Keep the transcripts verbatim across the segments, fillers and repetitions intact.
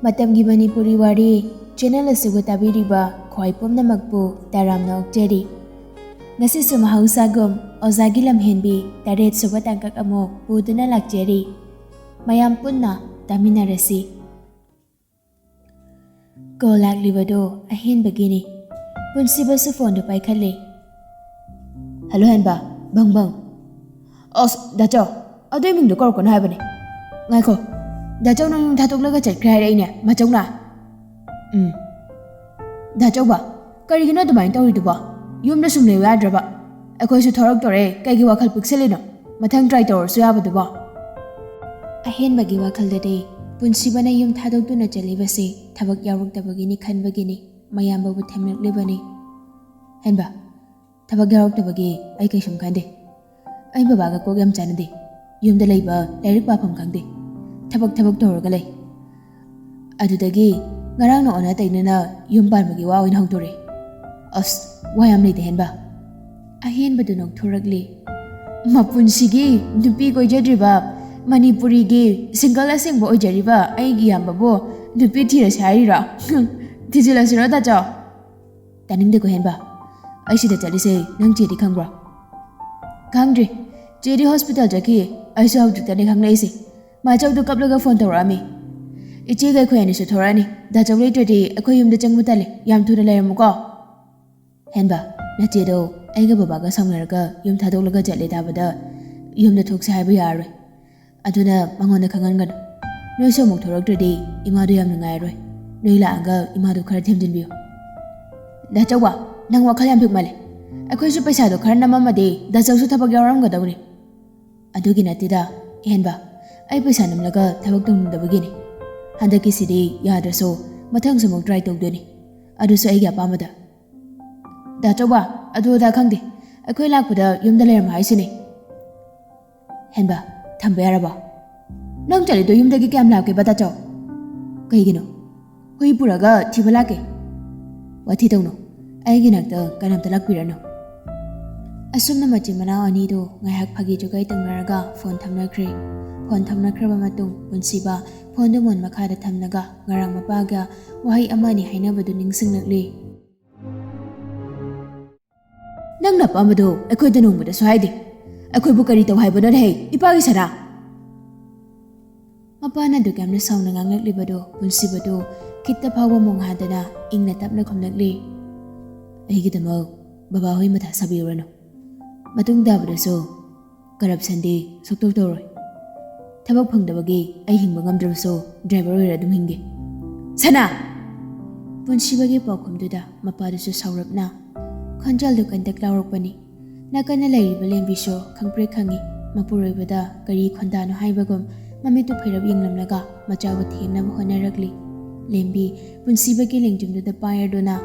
ꯃꯇꯝꯒꯤ ꯃꯅꯤꯄꯨꯔꯤ ꯋꯥꯔꯤ ꯆꯦꯅꯦꯜ ꯑꯁꯤꯕꯨ ꯇꯥꯕꯤꯔꯤꯕ ꯈ꯭ꯋꯥꯏ ꯄꯨꯝꯅꯃꯛꯄꯨ ꯇꯔꯥꯝꯅ ꯑꯣꯛꯆꯔꯤ꯫ ꯉꯁꯤꯁꯨ ꯃꯍꯧꯁꯥꯒꯨꯝ ꯑꯣꯖꯥꯒꯤ ꯂꯝꯍꯦꯟꯕꯤ ꯇꯔꯦꯠ ꯁꯨꯕ ꯇꯥꯡꯀꯛ ꯑꯃꯨꯛ ꯄꯨꯗꯨꯅ ꯂꯥꯛꯆꯔꯤ꯫ ꯃꯌꯥꯝ ꯄꯨꯟꯅ ꯇꯥꯃꯤꯟꯅꯔꯁꯤ꯫ ꯀꯣꯜ ꯂꯥꯛꯂꯤꯕꯗꯨ ꯑꯍꯦꯟꯕꯒꯤꯅꯤ꯫ ꯄꯨꯟꯁꯤꯕꯁꯨ ꯐꯣꯟꯗꯨ ꯄꯥꯏꯈꯠꯂꯦ꯫ "ꯍꯜꯂꯣ ꯍꯦꯟꯕ, ꯕꯪ ꯕꯪ꯫" "ꯑꯁ ꯗꯥꯆꯧ, ꯑꯗꯨ ꯏꯃꯤꯡꯗꯣ ꯀꯧꯔꯛꯀꯅꯨ ꯍꯥꯏꯕꯅꯦ꯫ ꯉꯥꯏꯈꯣ, ꯗꯥꯆꯧ ꯅꯪ ꯌꯨꯝ ꯊꯥꯗꯣꯛꯂꯒ ꯆꯠꯈ꯭ꯔꯦ ꯍꯥꯏꯔꯛꯏꯅꯦ ꯃꯆꯧꯅ?" "ꯎꯝ꯫ ꯗꯥꯆꯧꯕ, ꯀꯔꯤꯒꯤꯅꯣ ꯑꯗꯨꯃꯥꯏꯅ ꯇꯧꯔꯤꯗꯨꯕꯣ? ꯌꯨꯝꯗ ꯁꯨꯝ ꯂꯩꯌꯨ ꯌꯥꯗ꯭ꯔꯕ? ꯑꯩꯈꯣꯏꯁꯨ ꯊꯣꯔꯛꯇꯣꯔꯦ, ꯀꯩꯒꯤ ꯋꯥꯈꯜ ꯄꯤꯛꯁꯜꯂꯤꯅꯣ? ꯃꯊꯪ ꯇ꯭ꯔꯥꯏ ꯇꯧꯔꯁꯨ ꯌꯥꯕꯗꯨꯕꯣ?" ꯑꯍꯦꯟꯕꯒꯤ ꯋꯥꯈꯜꯗꯗꯤ ꯄꯨꯟꯁꯤꯕꯅ ꯌꯨꯝ ꯊꯥꯗꯣꯛꯇꯨꯅ ꯆꯠꯂꯤꯕꯁꯤ ꯊꯕꯛ ꯌꯥꯎꯔꯛꯇꯕꯒꯤꯅꯤ ꯈꯟꯕꯒꯤꯅꯤ ꯃꯌꯥꯝꯕꯕꯨ ꯊꯦꯝꯂꯛꯂꯤꯕꯅꯤ꯫ "ꯍꯦꯟꯕ, ꯊꯕꯛ ꯌꯥꯎꯔꯛꯇꯕꯒꯤ ꯑꯩ ꯀꯩꯁꯨꯝ ꯈꯟꯗꯦ꯫ ꯑꯩ ꯕꯕꯥꯒ ꯀꯣꯛ ꯌꯥꯝ ꯆꯥꯟꯅꯗꯦ꯫ ꯌꯨꯝꯗ ꯂꯩꯕ ꯂꯥꯏꯔꯤꯛ ꯄꯥꯐꯝ ꯈꯪꯗꯦ꯫ ꯊꯕꯛ ꯊꯕꯛ ꯇꯧꯔꯒ ꯂꯩ꯫ ꯑꯗꯨꯗꯒꯤ ꯉꯔꯥꯡꯅ ꯑꯣꯟꯅ ꯇꯩꯅꯅ ꯌꯨꯝ ꯄꯥꯟꯕꯒꯤ ꯋꯥ ꯑꯣꯏꯅ ꯍꯧꯗꯣꯔꯛꯑꯦ꯫ ꯑꯁ, ꯋꯥ ꯌꯥꯝ ꯂꯩꯗ ꯍꯦꯟꯕ꯫" ꯑꯍꯦꯟꯕꯗꯨ ꯅꯣꯛꯊꯣꯔꯛꯂꯤ꯫ "ꯃꯄꯨꯟꯁꯤꯒꯤ ꯅꯨꯄꯤ ꯀꯣꯏꯖꯗ꯭ꯔꯤꯕ, ꯃꯅꯤꯄꯨꯔꯤꯒꯤ ꯁꯤꯡꯒꯜ ꯑꯁꯦꯡꯕ ꯑꯣꯏꯖꯔꯤꯕ ꯑꯩꯒꯤ ꯏꯌꯥꯝꯕꯕꯨ ꯅꯨꯄꯤ ꯊꯤꯔꯁꯤ ꯍꯥꯏꯔꯤꯔꯣ? ꯊꯤꯖꯤꯜꯂꯁꯤꯔꯣ ꯗꯥꯆꯧ?" "ꯇꯥꯅꯤꯡꯗꯦꯀꯣ ꯍꯦꯟꯕ, ꯑꯩ ꯁꯤꯗ ꯆꯠꯂꯤꯁꯦ ꯅꯪ ꯆꯦꯗꯤ ꯈꯪꯕ꯭ꯔꯣ?" "ꯈꯪꯗ꯭ꯔꯤ, ꯆꯦꯗꯤ ꯍꯣꯁꯄꯤꯇꯥꯜ ꯆꯠꯈꯤ, ꯑꯩꯁꯨ ꯍꯧꯖꯤꯛꯇꯅꯤ ꯈꯪꯂꯛꯏꯁꯦ꯫ ꯃꯥꯆꯧꯗꯨ ꯀꯞꯂꯒ ꯐꯣꯟ ꯇꯧꯔꯛꯑꯝꯃꯤ꯫ ꯏꯆꯦꯒ ꯑꯩꯈꯣꯏ ꯑꯅꯤꯁꯨ ꯊꯣꯔꯛꯑꯅꯤ, ꯗꯥꯆꯧ ꯂꯩꯇ꯭ꯔꯗꯤ ꯑꯩꯈꯣꯏ ꯌꯨꯝꯗ ꯆꯪꯕ ꯇꯜꯂꯦ, ꯌꯥꯝ ꯊꯨꯅ ꯂꯩꯔꯝꯃꯨꯀꯣ꯫" "ꯍꯦꯟꯕ, ꯅꯆꯦꯗꯣ ꯑꯩꯒ ꯕꯕꯥꯒ ꯁꯥꯎꯅꯔꯒ ꯌꯨꯝ ꯊꯥꯗꯣꯛꯂꯒ ꯆꯠꯂꯦ ꯇꯥꯕꯗ ꯌꯨꯝꯗ ꯊꯣꯛꯁꯦ ꯍꯥꯏꯕ ꯌꯥꯔꯔꯣꯏ꯫ ꯑꯗꯨꯅ ꯃꯉꯣꯟꯗ ꯈꯪꯍꯟꯒꯅꯨ꯫ ꯅꯣꯏꯁꯨ ꯑꯃꯨꯛ ꯊꯣꯔꯛꯇ꯭ꯔꯗꯤ ꯏꯃꯥꯗꯣ ꯌꯥꯝ ꯅꯨꯡꯉꯥꯏꯔꯔꯣꯏ꯫ ꯅꯣꯏ ꯂꯥꯛꯑꯒ ꯏꯃꯥꯗꯣ ꯈꯔ ꯊꯦꯝꯖꯤꯟꯕꯤꯌꯨ꯫" "ꯗꯥꯆꯧꯕ, ꯅꯪ ꯋꯥꯈꯜ ꯌꯥꯝ ꯄꯤꯛꯃꯜꯂꯦ꯫ ꯑꯩꯈꯣꯏꯁꯨ ꯄꯩꯁꯥꯗꯣ ꯈꯔ ꯅꯝꯃꯝꯃꯗꯤ ꯗꯥꯆꯧꯁꯨ ꯊꯕꯛ ꯌꯥꯎꯔꯝꯒꯗꯧꯅꯤ꯫" "ꯑꯗꯨꯒꯤ ꯅꯠꯇꯦꯗ, ꯍꯦꯟꯕ꯫ ꯑꯩ ꯄꯩꯁꯥ ꯅꯝꯂꯒ ꯊꯕꯛ ꯇꯧꯅꯤꯡꯗꯕꯒꯤꯅꯤ꯫ ꯍꯟꯗꯛꯀꯤꯁꯤꯗꯤ ꯌꯥꯗ꯭ꯔꯁꯨ ꯃꯊꯪꯁꯨ ꯑꯃꯨꯛ ꯇ꯭ꯔꯥꯏ ꯇꯧꯗꯣꯏꯅꯤ꯫ ꯑꯗꯨꯁꯨ ꯑꯩꯒꯤ ꯑꯄꯥꯝꯕꯗ꯫" "ꯗꯥꯆꯧꯕ, ꯑꯗꯨ ꯑꯗꯥ ꯈꯪꯗꯦ꯫ ꯑꯩꯈꯣꯏ ꯂꯥꯛꯄꯗ ꯌꯨꯝꯗ ꯂꯩꯔꯝꯃꯣ ꯍꯥꯏꯁꯤꯅꯤ꯫" "ꯍꯦꯟꯕ, ꯊꯝꯕ ꯌꯥꯔꯕꯣ? ꯅꯪ ꯆꯠꯂꯤꯗꯣ ꯌꯨꯝꯗꯒꯤ ꯀꯌꯥꯝ ꯂꯥꯞꯀꯦꯕ ꯗꯥꯆꯧ? ꯀꯩꯒꯤꯅꯣ? ꯍꯨꯏ ꯄꯨꯔꯒ ꯊꯤꯕ ꯂꯥꯛꯀꯦ꯫" "ꯋꯥꯊꯤ ꯇꯧꯅꯨ꯫ ꯑꯩꯒꯤ ꯅꯥꯛꯇ ꯀꯅꯥꯝꯇ ꯂꯥꯛꯄꯤꯔꯅꯨ꯫" ꯑꯁꯨꯝꯅ ꯃꯆꯤꯟ ꯃꯅꯥꯎ ꯑꯅꯤꯗꯨ ꯉꯥꯏꯍꯥꯛ ꯐꯥꯒꯤ ꯖꯨꯒꯥꯏ ꯇꯧꯅꯔꯒ ꯐꯣꯟ ꯊꯝꯅꯈ꯭ꯔꯦ꯫ ꯐꯣꯟ ꯊꯝꯅꯈ꯭ꯔꯕ ꯃꯇꯨꯡ ꯄꯨꯟꯁꯤꯕ ꯐꯣꯟꯗꯨ ꯃꯣꯟ ꯃꯈꯥꯗ ꯊꯝꯂꯒ ꯉꯔꯥꯡ ꯃꯄꯥꯒ ꯋꯥꯍꯩ ꯑꯃ ꯑꯅꯤ ꯍꯥꯏꯅꯕꯗꯨ ꯅꯤꯡꯁꯤꯡꯂꯛꯂꯤ꯫ "ꯅꯪꯅ ꯑꯄꯥꯝꯕꯗꯨ ꯑꯩꯈꯣꯏꯗ ꯅꯣꯡꯃꯗꯁꯨ ꯍꯥꯏꯗꯦ꯫ ꯑꯩꯈꯣꯏꯕꯨ ꯀꯔꯤ ꯇꯧ ꯍꯥꯏꯕꯅꯣꯅꯦ ꯍꯦ, ꯏꯄꯥꯒꯤ ꯁꯅꯥ?" ꯃꯄꯥꯅ ꯑꯗꯨꯛ ꯌꯥꯝꯅ ꯁꯥꯎꯅ ꯉꯥꯡꯂꯛꯂꯤꯕꯗꯨ ꯄꯨꯟꯁꯤꯕꯗꯨ ꯈꯤꯠꯇ ꯐꯥꯎꯕ ꯃꯣꯡ ꯍꯥꯗꯅ ꯏꯪꯅ ꯇꯞꯅ ꯈꯨꯝꯂꯛꯂꯤ꯫ "ꯑꯩꯒꯤꯗꯃꯛ ꯕꯕꯥꯍꯣꯏ ꯃꯊꯥ ꯁꯥꯕꯤꯔꯨꯔꯅꯨ꯫ ꯃꯇꯨꯡ ꯇꯥꯕꯗꯁꯨ ꯀꯔꯞꯁꯟꯗꯤ ꯁꯨꯛꯇꯧ ꯇꯧꯔꯣꯏ꯫ ꯊꯕꯛ ꯐꯪꯗꯕꯒꯤ ꯑꯩ ꯍꯤꯡꯕ ꯉꯝꯗ꯭ꯔꯕꯁꯨ ꯗ꯭ꯔꯥꯏꯚꯔ ꯑꯣꯏꯔ ꯑꯗꯨꯝ ꯍꯤꯡꯒꯦ꯫" "ꯁꯅꯥ!" ꯄꯨꯟꯁꯤꯕꯒꯤ ꯄꯥꯎꯈꯨꯝꯗꯨꯗ ꯃꯄꯥꯗꯨꯁꯨ ꯁꯥꯎꯔꯞꯅ ꯈꯣꯟꯖꯦꯜꯗꯨ ꯀꯟꯇꯛ ꯂꯥꯎꯔꯛꯄꯅꯤ꯫ ꯅꯥꯀꯟꯗ ꯂꯩꯔꯤꯕ ꯂꯦꯝꯕꯤꯁꯨ ꯈꯪꯄ꯭ꯔꯦꯛ ꯈꯪꯉꯤ꯫ ꯃꯄꯨꯔꯣꯏꯕꯗ ꯀꯔꯤ ꯈꯣꯟꯗꯥꯅꯣ ꯍꯥꯏꯕꯒꯨꯝ ꯃꯃꯤꯠꯇꯨ ꯐꯩꯔꯞ ꯌꯦꯡꯂꯝꯂꯒ ꯃꯆꯥꯕꯨ ꯊꯦꯝꯅꯕ ꯍꯣꯠꯅꯔꯛꯂꯤ꯫ ꯂꯦꯝꯕꯤ ꯄꯨꯟꯁꯤꯕꯒꯤ ꯂꯦꯡꯖꯨꯝꯗꯨꯗ ꯄꯥꯏꯔꯗꯨꯅ,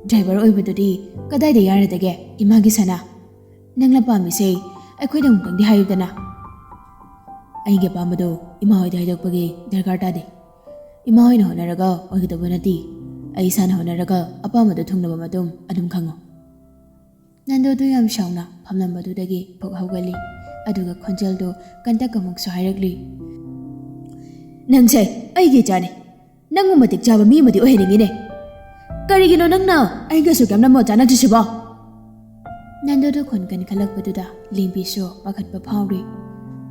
"ꯗ꯭ꯔꯥꯏꯚꯔ ꯑꯣꯏꯕꯗꯨꯗꯤ ꯀꯗꯥꯏꯗ ꯌꯥꯔꯗꯒꯦ, ꯏꯃꯥꯒꯤ ꯁꯅꯥ? ꯅꯪꯅ ꯄꯥꯝꯃꯤꯁꯦ ꯑꯩꯈꯣꯏꯗ ꯑꯃꯨꯛꯇꯪꯗꯤ ꯍꯥꯏꯌꯨꯗꯅ꯫" "ꯑꯩꯒꯤ ꯑꯄꯥꯝꯕꯗꯣ ꯏꯃꯥ ꯍꯣꯏꯗ ꯍꯥꯏꯗꯣꯛꯄꯒꯤ ꯗꯔꯀꯥꯔ ꯇꯥꯗꯦ꯫ ꯏꯃꯥ ꯍꯣꯏꯅ ꯍꯣꯠꯅꯔꯒ ꯑꯣꯏꯒꯗꯕ ꯅꯠꯇꯦ꯫ ꯑꯩ ꯏꯁꯥꯅ ꯍꯣꯠꯅꯔꯒ ꯑꯄꯥꯝꯕꯗꯣ ꯊꯨꯡꯂꯕ ꯃꯇꯨꯡ ꯑꯗꯨꯝ ꯈꯪꯉꯣ꯫" ꯅꯟꯗꯣꯗꯨ ꯌꯥꯝ ꯁꯥꯎꯅ ꯐꯝꯂꯝꯕꯗꯨꯗꯒꯤ ꯐꯨꯛ ꯍꯧꯒꯠꯂꯤ꯫ ꯑꯗꯨꯒ ꯈꯣꯟꯖꯦꯜꯗꯨ ꯀꯟꯇꯛ ꯑꯃꯨꯛꯁꯨ ꯍꯥꯏꯔꯛꯂꯤ꯫ "ꯅꯪꯁꯦ ꯑꯩꯒꯤ ꯏꯆꯥꯅꯤ꯫ ꯅꯪꯕꯨ ꯃꯇꯤꯛ ꯆꯥꯕ ꯃꯤ ꯑꯃꯗꯤ ꯑꯣꯏꯍꯟꯅꯤꯡꯉꯤꯅꯦ꯫ ꯀꯔꯤꯒꯤꯅꯣ ꯅꯪꯅ ꯑꯩꯒ ꯑꯁꯨꯛ ꯌꯥꯝꯅ ꯃꯣꯠ ꯆꯥꯅꯗ꯭ꯔꯤꯁꯤꯕꯣ?" ꯅꯟꯗꯣꯗꯨ ꯈꯣꯟ ꯀꯟꯈꯠꯂꯛꯄꯗꯨꯗ ꯂꯦꯝꯕꯤꯁꯨ ꯄꯥꯈꯠꯄ ꯐꯥꯎꯔꯤ꯫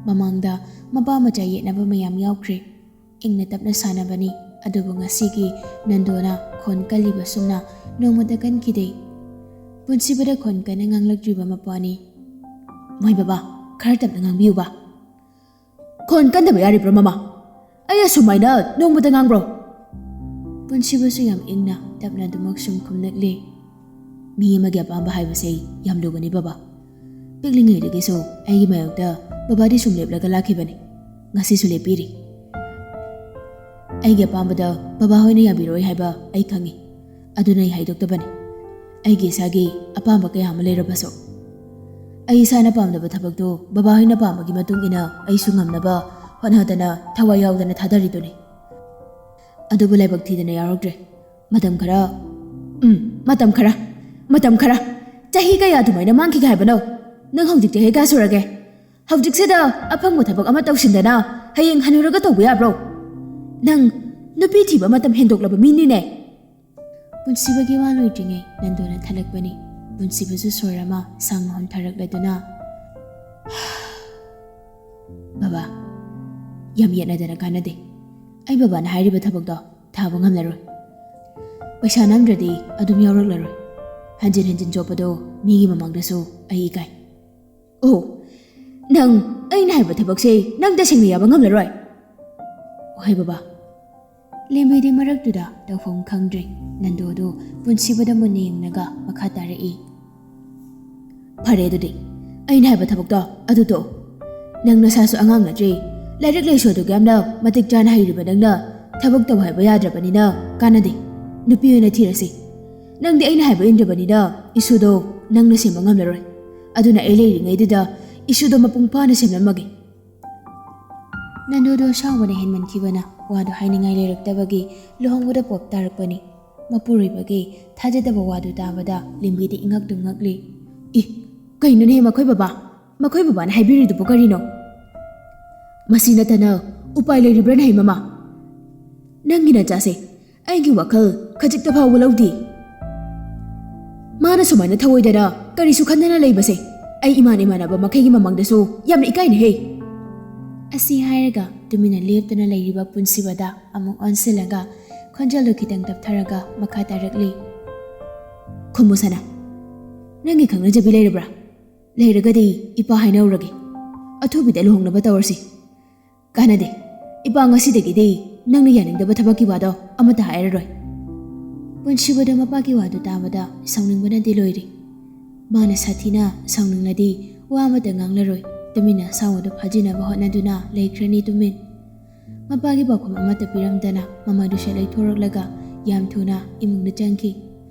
ꯃꯃꯥꯡꯗ ꯃꯄꯥ ꯃꯆꯥ ꯌꯦꯠꯅꯕ ꯃꯌꯥꯝ ꯌꯥꯎꯈ꯭ꯔꯦ꯫ ꯏꯪꯅ ꯇꯞꯅ ꯁꯥꯟꯅꯕꯅꯤ, ꯑꯗꯨꯕꯨ ꯉꯁꯤꯒꯤ ꯅꯟꯗꯣꯅ ꯈꯣꯟ ꯀꯜꯂꯤꯕꯁꯨꯝꯅ ꯅꯣꯡꯃꯇ ꯀꯟꯈꯤꯗꯦ꯫ ꯄꯨꯟꯁꯤꯕꯗ ꯈꯣꯟ ꯀꯟꯅ ꯉꯥꯡꯂꯛꯇ꯭ꯔꯤꯕ ꯃꯄꯥꯅꯤ꯫ "ꯃꯣꯏ ꯕꯕꯥ, ꯈꯔ ꯇꯞꯅ ꯉꯥꯡꯕꯤꯌꯨꯕ꯫ ꯈꯣꯟ ꯀꯟꯗꯕ ꯌꯥꯔꯤꯕ꯭ꯔꯣ, ꯃꯃꯥ? ꯑꯩ ꯑꯁꯨꯃꯥꯏꯅ ꯅꯣꯡꯃꯇ ꯉꯥꯡꯕ꯭ꯔꯣ?" ꯄꯨꯟꯁꯤꯕꯁꯨ ꯌꯥꯝ ꯏꯪꯅ ꯇꯞꯅ ꯑꯗꯨꯃꯛ ꯁꯨꯝ ꯈꯨꯝꯂꯛꯂꯦ꯫ "ꯃꯤ ꯑꯃꯒꯤ ꯑꯄꯥꯝꯕ ꯍꯥꯏꯕꯁꯦ ꯌꯥꯝ ꯂꯨꯕꯅꯤ, ꯕꯕꯥ꯫ ꯄꯤꯛꯂꯤꯉꯩꯗꯒꯤꯁꯨ ꯑꯩꯒꯤ ꯃꯥꯌꯣꯛꯇ ꯕꯕꯥꯗꯤ ꯁꯨꯝ ꯂꯦꯞꯂꯒ ꯂꯥꯛꯈꯤꯕꯅꯤ꯫ ꯉꯁꯤꯁꯨ ꯂꯦꯞꯄꯤꯔꯤ꯫ ꯑꯩꯒꯤ ꯑꯄꯥꯝꯕꯗ ꯕꯕꯥ ꯍꯣꯏꯅ ꯌꯥꯕꯤꯔꯣꯏ ꯍꯥꯏꯕ ꯑꯩ ꯈꯪꯏ꯫ ꯑꯗꯨꯅ ꯑꯩ ꯍꯥꯏꯗꯣꯛꯇꯕꯅꯤ꯫ ꯑꯩꯒꯤ ꯏꯁꯥꯒꯤ ꯑꯄꯥꯝꯕ ꯀꯌꯥ ꯑꯃ ꯂꯩꯔꯕꯁꯨ, ꯑꯩ ꯏꯁꯥꯅ ꯄꯥꯝꯗꯕ ꯊꯕꯛꯇꯨ ꯕꯕꯥ ꯍꯣꯏꯅ ꯄꯥꯝꯕꯒꯤ ꯃꯇꯨꯡ ꯏꯟꯅ ꯑꯩꯁꯨ ꯉꯝꯅꯕ ꯍꯣꯠꯅꯗꯅ ꯊꯋꯥꯏ ꯌꯥꯎꯗꯅ ꯊꯥꯗꯔꯤꯗꯨꯅꯤ꯫ ꯑꯗꯨꯕꯨ ꯂꯥꯏꯕꯛ ꯊꯤꯗꯅ ꯌꯥꯎꯔꯛꯇ꯭ꯔꯦ꯫ ꯃꯇꯝ ꯈꯔ, ꯎꯝ, ꯃꯇꯝ ꯈꯔ, ꯃꯇꯝ ꯈꯔ, ꯆꯍꯤ ꯀꯌꯥ ꯑꯗꯨꯃꯥꯏꯅ ꯃꯥꯡꯈꯤꯒꯦ ꯍꯥꯏꯕꯅꯣ? ꯅꯪ ꯍꯧꯖꯤꯛ ꯆꯍꯤ ꯀꯌꯥ ꯁꯨꯔꯒꯦ? ꯍꯧꯖꯤꯛꯁꯤꯗ ꯑꯐꯪꯕ ꯊꯕꯛ ꯑꯃ ꯇꯧꯁꯤꯟꯗꯅ ꯍꯌꯦꯡ ꯍꯟꯅꯨꯔꯒ ꯇꯧꯕ ꯌꯥꯕ꯭ꯔꯣ? ꯅꯪ ꯅꯨꯄꯤ ꯊꯤꯕ ꯃꯇꯝ ꯍꯦꯟꯗꯣꯛꯂꯕ ꯃꯤꯅꯤꯅꯦ꯫ ꯄꯨꯟꯁꯤꯕꯒꯤ ꯋꯥ ꯂꯣꯏꯗ꯭ꯔꯤꯉꯩ ꯅꯟꯗꯣꯅ ꯊꯠꯂꯛꯄꯅꯤ꯫ ꯄꯨꯟꯁꯤꯕꯁꯨ ꯁꯣꯔ ꯑꯃ ꯁꯥꯡꯅ ꯍꯣꯟꯊꯔꯛꯂꯗꯨꯅ, "ꯕꯕꯥ, ꯌꯥꯝ ꯌꯦꯠꯅꯗꯅ ꯀꯥꯟꯅꯗꯦ꯫ ꯑꯩ ꯕꯕꯥꯅ ꯍꯥꯏꯔꯤꯕ ꯊꯕꯛꯇꯣ ꯊꯥꯕ ꯉꯝꯂꯔꯣꯏ꯫ ꯄꯩꯁꯥ ꯅꯝꯗ꯭ꯔꯗꯤ ꯑꯗꯨꯝ ꯌꯥꯎꯔꯛꯂꯔꯣꯏ꯫ ꯍꯟꯖꯤꯟ ꯍꯟꯖꯤꯟ ꯆꯣꯞꯄꯗꯣ ꯃꯤꯒꯤ ꯃꯃꯥꯡꯗꯁꯨ ꯑꯩ ꯏꯀꯥꯏ꯫" "ꯑꯣ, ꯅꯪ ꯑꯩꯅ ꯍꯥꯏꯕ ꯊꯕꯛꯁꯦ ꯅꯪ ꯇꯁꯦꯡꯅ ꯌꯥꯕ ꯉꯝꯂꯔꯣꯏ?" "ꯍꯣꯏ ꯕꯕꯥ꯫" ꯂꯦꯝꯕꯤꯗꯤ ꯃꯔꯛꯇꯨꯗ ꯇꯧꯐꯝ ꯈꯪꯗ꯭ꯔꯦ꯫ ꯅꯟꯗꯣꯗꯨ ꯄꯨꯟꯁꯤꯕꯗ ꯃꯨꯟꯅ ꯌꯦꯡꯂꯒ ꯃꯈꯥ ꯇꯥꯔꯛꯏ꯫ "ꯐꯔꯦ ꯑꯗꯨꯗꯤ, ꯑꯩꯅ ꯍꯥꯏꯕ ꯊꯕꯛꯇꯣ ꯑꯗꯨ ꯇꯣꯛꯑꯣ꯫ ꯅꯪ ꯅꯁꯥꯁꯨ ꯑꯉꯥꯡ ꯅꯠꯇ꯭ꯔꯤ꯫ ꯂꯥꯏꯔꯤꯛ ꯂꯥꯏꯁꯨ ꯑꯗꯨꯛ ꯌꯥꯝꯅ ꯃꯇꯤꯛ ꯆꯥꯅ ꯍꯩꯔꯤꯕ ꯅꯪꯅ ꯊꯕꯛ ꯇꯧ ꯍꯥꯏꯕ ꯌꯥꯗ꯭ꯔꯕꯅꯤꯅ ꯀꯥꯟꯅꯗꯦ꯫ ꯅꯨꯄꯤ ꯑꯣꯏꯅ ꯊꯤꯔꯁꯤ꯫ ꯅꯪꯗꯤ ꯑꯩꯅ ꯍꯥꯏꯕ ꯏꯟꯗ꯭ꯔꯕꯅꯤꯅ ꯏꯁꯨꯗꯣ ꯅꯪꯅ ꯁꯦꯝꯕ ꯉꯝꯂꯔꯣꯏ꯫ ꯑꯗꯨꯅ ꯑꯩ ꯂꯩꯔꯤꯉꯩꯗꯨꯗ ꯏꯁꯨꯗꯣ ꯃꯄꯨꯡ ꯐꯥꯅ ꯁꯦꯝꯂꯝꯃꯒꯦ꯫" ꯅꯟꯗꯨꯗꯣ ꯑꯁꯥꯎꯕꯅ ꯍꯦꯟꯃꯟꯈꯤꯕꯅ ꯋꯥꯗꯣ ꯍꯥꯏꯅꯤꯡꯉꯥꯏ ꯂꯩꯔꯛꯇꯕꯒꯤ ꯂꯨꯍꯣꯡꯕꯗ ꯄꯣꯞ ꯇꯥꯔꯛꯄꯅꯤ꯫ ꯃꯄꯨꯔꯣꯏꯕꯒꯤ ꯊꯥꯖꯗꯕ ꯋꯥꯗꯨ ꯇꯥꯕꯗ ꯂꯦꯝꯕꯤꯗꯤ ꯏꯉꯛꯇꯨ ꯉꯛꯂꯤ꯫ "ꯏ, ꯀꯩꯅꯣꯅꯦ ꯃꯈꯣꯏ ꯕꯕꯥ? ꯃꯈꯣꯏ ꯕꯕꯥꯅ ꯍꯥꯏꯕꯤꯔꯤꯗꯨꯕꯨ ꯀꯔꯤꯅꯣ? ꯃꯁꯤ ꯅꯠꯇꯅ ꯎꯄꯥꯏ ꯂꯩꯔꯤꯕ꯭ꯔꯥꯅꯦ ꯃꯃꯥ? ꯅꯪꯒꯤ ꯅꯆꯥꯁꯦ ꯑꯩꯒꯤ ꯋꯥꯈꯜ ꯈꯖꯤꯛꯇ ꯐꯥꯎꯕ ꯂꯧꯗꯦ꯫ ꯃꯥꯅ ꯁꯨꯃꯥꯏꯅ ꯊꯑꯣꯏꯗꯅ ꯀꯔꯤꯁꯨ ꯈꯟꯗꯅ ꯂꯩꯕꯁꯦ ꯑꯩ ꯏꯃꯥꯟ ꯏꯃꯥꯟꯅꯕ ꯃꯈꯩꯒꯤ ꯃꯃꯥꯡꯗꯁꯨ ꯌꯥꯝꯅ ꯏꯀꯥꯏꯅꯩꯍꯦ꯫" ꯑꯁꯤ ꯍꯥꯏꯔꯒ ꯇꯨꯃꯤꯟꯅ ꯂꯦꯞꯇꯨꯅ ꯂꯩꯔꯤꯕ ꯄꯨꯟꯁꯤꯕꯗ ꯑꯃꯨꯛ ꯑꯣꯟꯁꯤꯜꯂꯒ ꯈꯣꯟꯖꯦꯜꯗꯨ ꯈꯤꯇꯪ ꯇꯞꯊꯔꯒ ꯃꯈꯥ ꯇꯥꯔꯛꯂꯤ꯫ "ꯈꯨꯝꯃꯨ ꯁꯅꯥ, ꯅꯪꯒꯤ ꯈꯪꯅꯖꯕꯤ ꯂꯩꯔꯕ꯭ꯔꯥ? ꯂꯩꯔꯒꯗꯤ ꯏꯄꯥ ꯍꯥꯏꯅꯧꯔꯒꯦ꯫ ꯑꯊꯨꯕꯤꯗ ꯂꯨꯍꯣꯡꯅꯕ ꯇꯧꯔꯁꯤ꯫" "ꯀꯥꯟꯅꯗꯦ꯫ ꯏꯄꯥ ꯉꯁꯤꯗꯒꯤꯗꯤ ꯅꯪꯅ ꯌꯥꯅꯤꯡꯗꯕ ꯊꯕꯛꯀꯤ ꯋꯥꯗꯣ ꯑꯃꯠꯇ ꯍꯥꯏꯔꯔꯣꯏ꯫" ꯄꯨꯟꯁꯤꯕꯗ ꯃꯄꯥꯒꯤ ꯋꯥꯗꯨ ꯇꯥꯕꯗ ꯁꯥꯎꯅꯤꯡꯕꯅꯗꯤ ꯂꯣꯏꯔꯤ꯫ ꯃꯥꯅ ꯁꯥꯊꯤꯅ ꯁꯥꯎꯅꯤꯡꯂꯗꯤ ꯋꯥ ꯑꯃꯠꯇ ꯉꯥꯡꯂꯔꯣꯏ꯫ ꯇꯨꯃꯤꯟꯅ ꯑꯁꯥꯎꯕꯗꯨ ꯐꯥꯖꯤꯟꯅꯕ ꯍꯣꯠꯅꯗꯨꯅ ꯂꯩꯈ꯭ꯔꯅꯤ ꯇꯨꯃꯤꯟ꯫ ꯃꯄꯥꯒꯤ ꯄꯥꯎꯈꯨꯝ ꯑꯃꯠꯇ ꯄꯤꯔꯝꯗꯅ ꯃꯃꯥꯏꯗꯨ ꯁꯦꯠ ꯂꯩꯊꯣꯔꯛꯂꯒ ꯌꯥꯝ ꯊꯨꯅ ꯏꯃꯨꯡꯗ ꯆꯪꯈꯤ꯫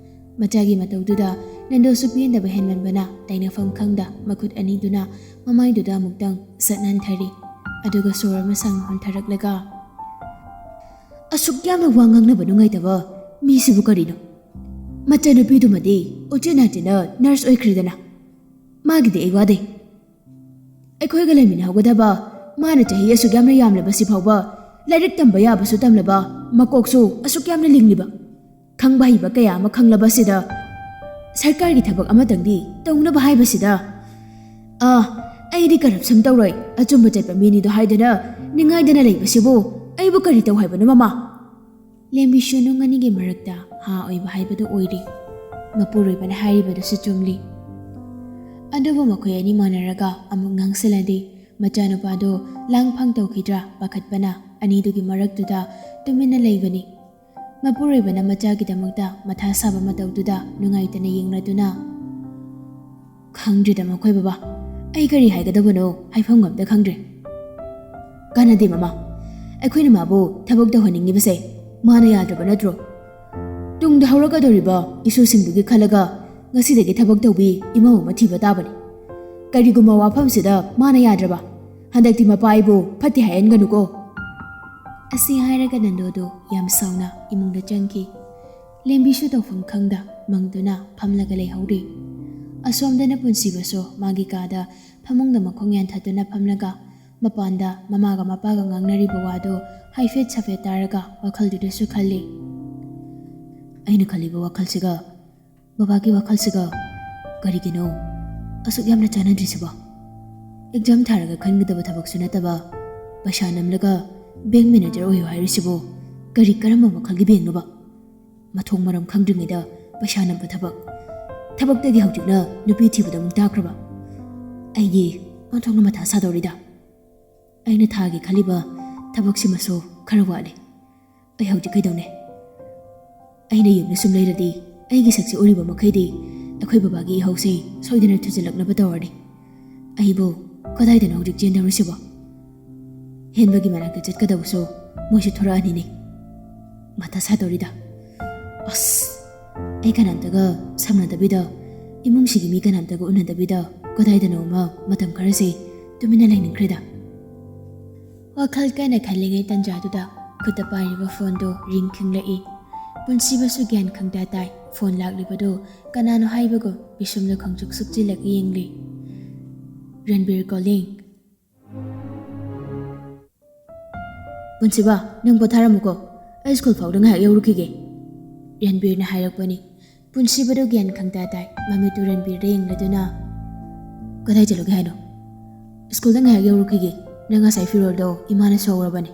ꯃꯆꯥꯒꯤ ꯃꯇꯧꯗꯨꯗ ꯅꯟꯗꯣꯁꯨ ꯄꯦꯟꯗꯕ ꯍꯦꯟꯃꯟꯕꯅ ꯇꯩꯅꯐꯝ ꯈꯪꯗ ꯃꯈꯨꯠ ꯑꯅꯤꯗꯨꯅ ꯃꯃꯥꯏꯗꯨꯗ ꯑꯃꯨꯛꯇꯪ ꯁꯠ ꯅꯥꯟꯊꯔꯤ꯫ ꯑꯗꯨꯒ ꯁꯣꯔ ꯑꯃ ꯁꯥꯡꯅ ꯍꯣꯟꯊꯔꯛꯂꯒ, "ꯑꯁꯨꯛ ꯌꯥꯝꯅ ꯋꯥ ꯉꯥꯡꯅꯕ ꯅꯨꯡꯉꯥꯏꯇꯕ ꯃꯤꯁꯤꯕꯨ ꯀꯔꯤꯅꯣ? ꯃꯆꯟꯅꯨꯄꯤꯗꯨꯃꯗꯤ ꯎꯆꯤꯟ ꯅꯥꯆꯤꯟꯅ ꯅꯔꯁ ꯑꯣꯏꯈ꯭ꯔꯦꯗꯅ꯫ ꯃꯥꯒꯤꯗꯤ ꯑꯩ ꯋꯥꯗꯦ꯫ ꯑꯩꯈꯣꯏꯒ ꯂꯩꯃꯤꯟꯅꯍꯧꯒꯗꯕ, ꯃꯥꯅ ꯆꯍꯤ ꯑꯁꯨꯛ ꯌꯥꯝꯅ ꯌꯥꯝꯂꯕꯁꯤ ꯐꯥꯎꯕ ꯂꯥꯏꯔꯤꯛ ꯇꯝꯕ ꯌꯥꯕꯁꯨ ꯇꯝꯂꯕ, ꯃꯀꯣꯛꯁꯨ ꯑꯁꯨꯛ ꯌꯥꯝꯅ ꯂꯤꯡꯂꯤꯕ, ꯈꯪꯕ ꯍꯩꯕ ꯀꯌꯥ ꯑꯃ ꯈꯪꯂꯕꯁꯤꯗ ꯁꯔꯀꯥꯔꯒꯤ ꯊꯕꯛ ꯑꯃꯇꯪꯗꯤ ꯇꯧꯅꯕ ꯍꯥꯏꯕꯁꯤꯗ, ꯑꯥ, ꯑꯩꯗꯤ ꯀꯔꯞꯁꯟ ꯇꯧꯔꯣꯏ, ꯑꯆꯨꯝꯕ ꯆꯠꯄ ꯃꯤꯅꯤꯗꯣ ꯍꯥꯏꯗꯨꯅ ꯅꯤꯡꯉꯥꯏꯗꯅ ꯂꯩꯕꯁꯤꯕꯨ ꯑꯩꯕꯨ ꯀꯔꯤ ꯇꯧ ꯍꯥꯏꯕꯅꯣ, ꯃꯃꯥ? ꯂꯦꯝꯕꯤꯁꯨ ꯅꯨꯡ ꯑꯅꯤꯒꯤ ꯃꯔꯛꯇ ꯍꯥ ꯑꯣꯏꯕ ꯍꯥꯏꯕꯗꯨ ꯑꯣꯏꯔꯤ꯫ ꯃꯄꯨꯔꯣꯏꯕꯅ ꯍꯥꯏꯔꯤꯕꯗꯨꯁꯨ ꯆꯨꯝꯂꯤ꯫ ꯑꯗꯨꯕꯨ ꯃꯈꯣꯏ ꯑꯅꯤ ꯃꯥꯟꯅꯔꯒ ꯑꯃꯨꯛ ꯉꯥꯡꯁꯤꯜꯂꯗꯤ ꯃꯆꯥꯅꯨꯄꯥꯗꯨ ꯂꯥꯡꯐꯥꯡ ꯇꯧꯈꯤꯗ꯭ꯔꯥ ꯄꯥꯈꯠꯄꯅ ꯑꯅꯤꯗꯨꯒꯤ ꯃꯔꯛꯇꯨꯗ ꯇꯨꯃꯤꯟꯅ ꯂꯩꯕꯅꯤ꯫ ꯃꯄꯨꯔꯣꯏꯕꯅ ꯃꯆꯥꯒꯤꯗꯃꯛꯇ ꯃꯊꯥ ꯁꯥꯕ ꯃꯇꯧꯗꯨꯗ ꯅꯨꯡꯉꯥꯏꯇꯅ ꯌꯦꯡꯂꯗꯨꯅ, "ꯈꯪꯗ꯭ꯔꯦꯗ ꯃꯈꯣꯏ ꯕꯕꯥ, ꯑꯩ ꯀꯔꯤ ꯍꯥꯏꯒꯗꯕꯅꯣ ꯍꯥꯏꯐꯝ ꯑꯝꯇ ꯈꯪꯗ꯭ꯔꯦ꯫ ꯀꯥꯟꯅꯗꯦ ꯃꯃꯥ, ꯑꯩꯈꯣꯏꯅ ꯃꯥꯕꯨ ꯊꯕꯛ ꯇꯧꯍꯟꯅꯤꯡꯉꯤꯕꯁꯦ ꯃꯥꯅ ꯌꯥꯗ꯭ꯔꯕ ꯅꯠꯇ꯭ꯔꯣ? ꯇꯨꯡꯗ ꯍꯧꯔꯛꯀꯗꯧꯔꯤꯕ ꯏꯁꯨꯁꯤꯡꯗꯨꯒꯤ ꯈꯜꯂꯒ ꯉꯁꯤꯗꯒꯤ ꯊꯕꯛ ꯇꯧꯕꯤ ꯏꯃꯧ ꯑꯃ ꯊꯤꯕ ꯇꯥꯕꯅꯤ꯫ ꯀꯔꯤꯒꯨꯝꯕ ꯋꯥꯐꯝꯁꯤꯗ ꯃꯥꯅ ꯌꯥꯗ꯭ꯔꯕ, ꯍꯟꯗꯛꯇꯤ ꯃꯄꯥ ꯑꯩꯕꯨ ꯐꯠꯇꯦ ꯍꯥꯏꯍꯟꯒꯅꯨꯀꯣ"꯫ ꯑꯁꯤ ꯍꯥꯏꯔꯒ ꯅꯟꯗꯣꯗꯨ ꯌꯥꯝ ꯁꯥꯎꯅ ꯏꯃꯨꯡꯗ ꯆꯪꯈꯤ꯫ ꯂꯦꯝꯕꯤꯁꯨ ꯇꯧꯐꯝ ꯈꯪꯗ ꯃꯪꯗꯨꯅ ꯐꯝꯂꯒ ꯂꯩꯍꯧꯔꯤ꯫ ꯑꯁꯣꯝꯗꯅ ꯄꯨꯟꯁꯤꯕꯁꯨ ꯃꯥꯒꯤ ꯀꯥꯗ ꯐꯃꯨꯡꯗ ꯃꯈꯣꯡ ꯌꯥꯟꯊꯗꯨꯅ ꯐꯝꯂꯒ ꯃꯄꯥꯟꯗ ꯃꯃꯥꯒ ꯃꯄꯥꯒ ꯉꯥꯡꯅꯔꯤꯕ ꯋꯥꯗꯨ ꯍꯥꯏꯐꯦꯠ ꯁꯥꯐꯦꯠ ꯇꯥꯔꯒ ꯋꯥꯈꯜꯗꯨꯗꯁꯨ ꯈꯜꯂꯤ꯫ ꯑꯩꯅ ꯈꯜꯂꯤꯕ ꯋꯥꯈꯜꯁꯤꯒ ꯕꯕꯥꯒꯤ ꯋꯥꯈꯜꯁꯤꯒ ꯀꯔꯤꯒꯤꯅꯣ ꯑꯁꯨꯛ ꯌꯥꯝꯅ ꯆꯥꯟꯅꯗ꯭ꯔꯤꯁꯤꯕꯣ? ꯑꯦꯛꯖꯥꯝ ꯊꯥꯔꯒ ꯈꯟꯒꯗꯕ ꯊꯕꯛꯁꯨ ꯅꯠꯇꯕ, ꯄꯩꯁꯥ ꯅꯝꯂꯒ ꯕꯦꯡ ꯃꯦꯅꯦꯖꯔ ꯑꯣꯏꯌꯨ ꯍꯥꯏꯔꯤꯁꯤꯕꯨ ꯀꯔꯤ ꯀꯔꯝꯕ ꯃꯈꯜꯒꯤ ꯕꯦꯡꯅꯣꯕ? ꯃꯊꯣꯡ ꯃꯔꯝ ꯈꯪꯗ꯭ꯔꯤꯉꯩꯗ ꯄꯩꯁꯥ ꯅꯝꯕ ꯊꯕꯛ, ꯊꯕꯛꯇꯒꯤ ꯍꯧꯖꯤꯛꯅ ꯅꯨꯄꯤ ꯊꯤꯕꯗ ꯑꯃꯨꯛ ꯇꯥꯈ꯭ꯔꯕ꯫ ꯑꯩꯒꯤ ꯑꯣꯟꯊꯣꯛꯅ ꯃꯊꯥ ꯁꯥꯗꯧꯔꯤꯗ꯫ ꯑꯩꯅ ꯊꯥꯒꯦ ꯈꯜꯂꯤꯕ ꯊꯕꯛꯁꯤꯃꯁꯨ ꯈꯔ ꯋꯥꯠꯂꯤ꯫ ꯑꯩ ꯍꯧꯖꯤꯛ ꯀꯩꯗꯧꯅꯤ? ꯑꯩꯅ ꯌꯨꯝꯗ ꯁꯨꯝ ꯂꯩꯔꯗꯤ ꯑꯩꯒꯤ ꯁꯛꯁꯦ ꯎꯔꯤꯕ ꯃꯈꯩꯗꯤ ꯑꯩꯈꯣꯏ ꯕꯕꯥꯒꯤ ꯏꯍꯧꯁꯦ ꯁꯣꯏꯗꯅ ꯊꯨꯖꯤꯜꯂꯛꯅꯕ ꯇꯧꯔꯅꯤ꯫ ꯑꯩꯕꯨ ꯀꯗꯥꯏꯗꯅꯣ ꯍꯧꯖꯤꯛ ꯆꯦꯟꯗꯧꯔꯤꯁꯤꯕꯣ? ꯍꯦꯟꯕꯒꯤ ꯃꯅꯥꯛꯇ ꯆꯠꯀꯗꯕꯁꯨ ꯃꯣꯏꯁꯨ ꯊꯣꯔꯛꯑꯅꯤꯅꯦ꯫ ꯃꯊꯥ ꯁꯥꯗꯧꯔꯤꯗ꯫ ꯑꯁ, ꯑꯩ ꯀꯅꯥꯝꯇꯒ ꯁꯝꯅꯗꯕꯤꯗ, ꯏꯃꯨꯡꯁꯤꯒꯤ ꯃꯤ ꯀꯅꯥꯝꯇꯒ ꯎꯅꯗꯕꯤꯗ ꯀꯗꯥꯏꯗꯅꯣ ꯑꯃ ꯃꯇꯝ ꯈꯔꯁꯦ ꯇꯨꯃꯤꯟꯅ ꯂꯩꯅꯤꯡꯈ꯭ꯔꯦꯗ꯫ ꯋꯥꯈꯜ ꯀꯟꯅ ꯈꯜꯂꯤꯉꯩ ꯇꯟꯖꯥꯗꯨꯗ ꯈꯨꯠꯇ ꯄꯥꯏꯔꯤꯕ ꯐꯣꯟꯗꯣ ꯔꯤꯡ ꯈꯤꯡꯂꯛꯏ꯫ ꯄꯨꯟꯁꯤꯕꯁꯨ ꯒ꯭ꯌꯥꯟ ꯈꯪꯇꯥ ꯇꯥꯏ꯫ ꯐꯣꯟ ꯂꯥꯛꯂꯤꯕꯗꯨ ꯀꯅꯥꯅꯣ ꯍꯥꯏꯕꯒꯨꯝ ꯄꯤꯁꯨꯝꯗ ꯈꯪꯆꯨꯛ ꯁꯨꯞꯆꯤꯜꯂꯒ ꯌꯦꯡꯂꯤ꯫ "ꯔꯟꯕꯤꯔ calling꯫ ꯄꯨꯟꯁꯤꯕ, ꯅꯪ ꯄꯣꯊꯥꯔꯝꯃꯨꯀꯣ, ꯑꯩ ꯁ꯭ꯀꯨꯜ ꯐꯥꯎꯗ ꯉꯥꯏꯍꯥꯛ ꯌꯧꯔꯨꯈꯤꯒꯦ", ꯔꯟꯕꯤꯔꯅ ꯍꯥꯏꯔꯛꯄꯅꯤ꯫ ꯄꯨꯟꯁꯤꯕꯗꯨ ꯒ꯭ꯌꯥꯟ ꯈꯪꯇꯥ ꯇꯥꯏ꯫ ꯃꯃꯤꯠꯇꯨ ꯔꯟꯕꯤꯔꯗ ꯌꯦꯡꯂꯗꯨꯅ, "ꯀꯗꯥꯏ ꯆꯠꯂꯨꯒꯦ ꯍꯥꯏꯅꯣ?" "ꯁ꯭ꯀꯨꯜꯗ ꯉꯥꯏꯍꯥꯛ ꯌꯧꯔꯨꯈꯤꯒꯦ꯫ ꯅꯪ ꯉꯁꯥꯏ ꯐꯤꯔꯣꯜꯗꯣ ꯏꯃꯥꯅ ꯁꯨꯍꯧꯔꯕꯅꯤ꯫"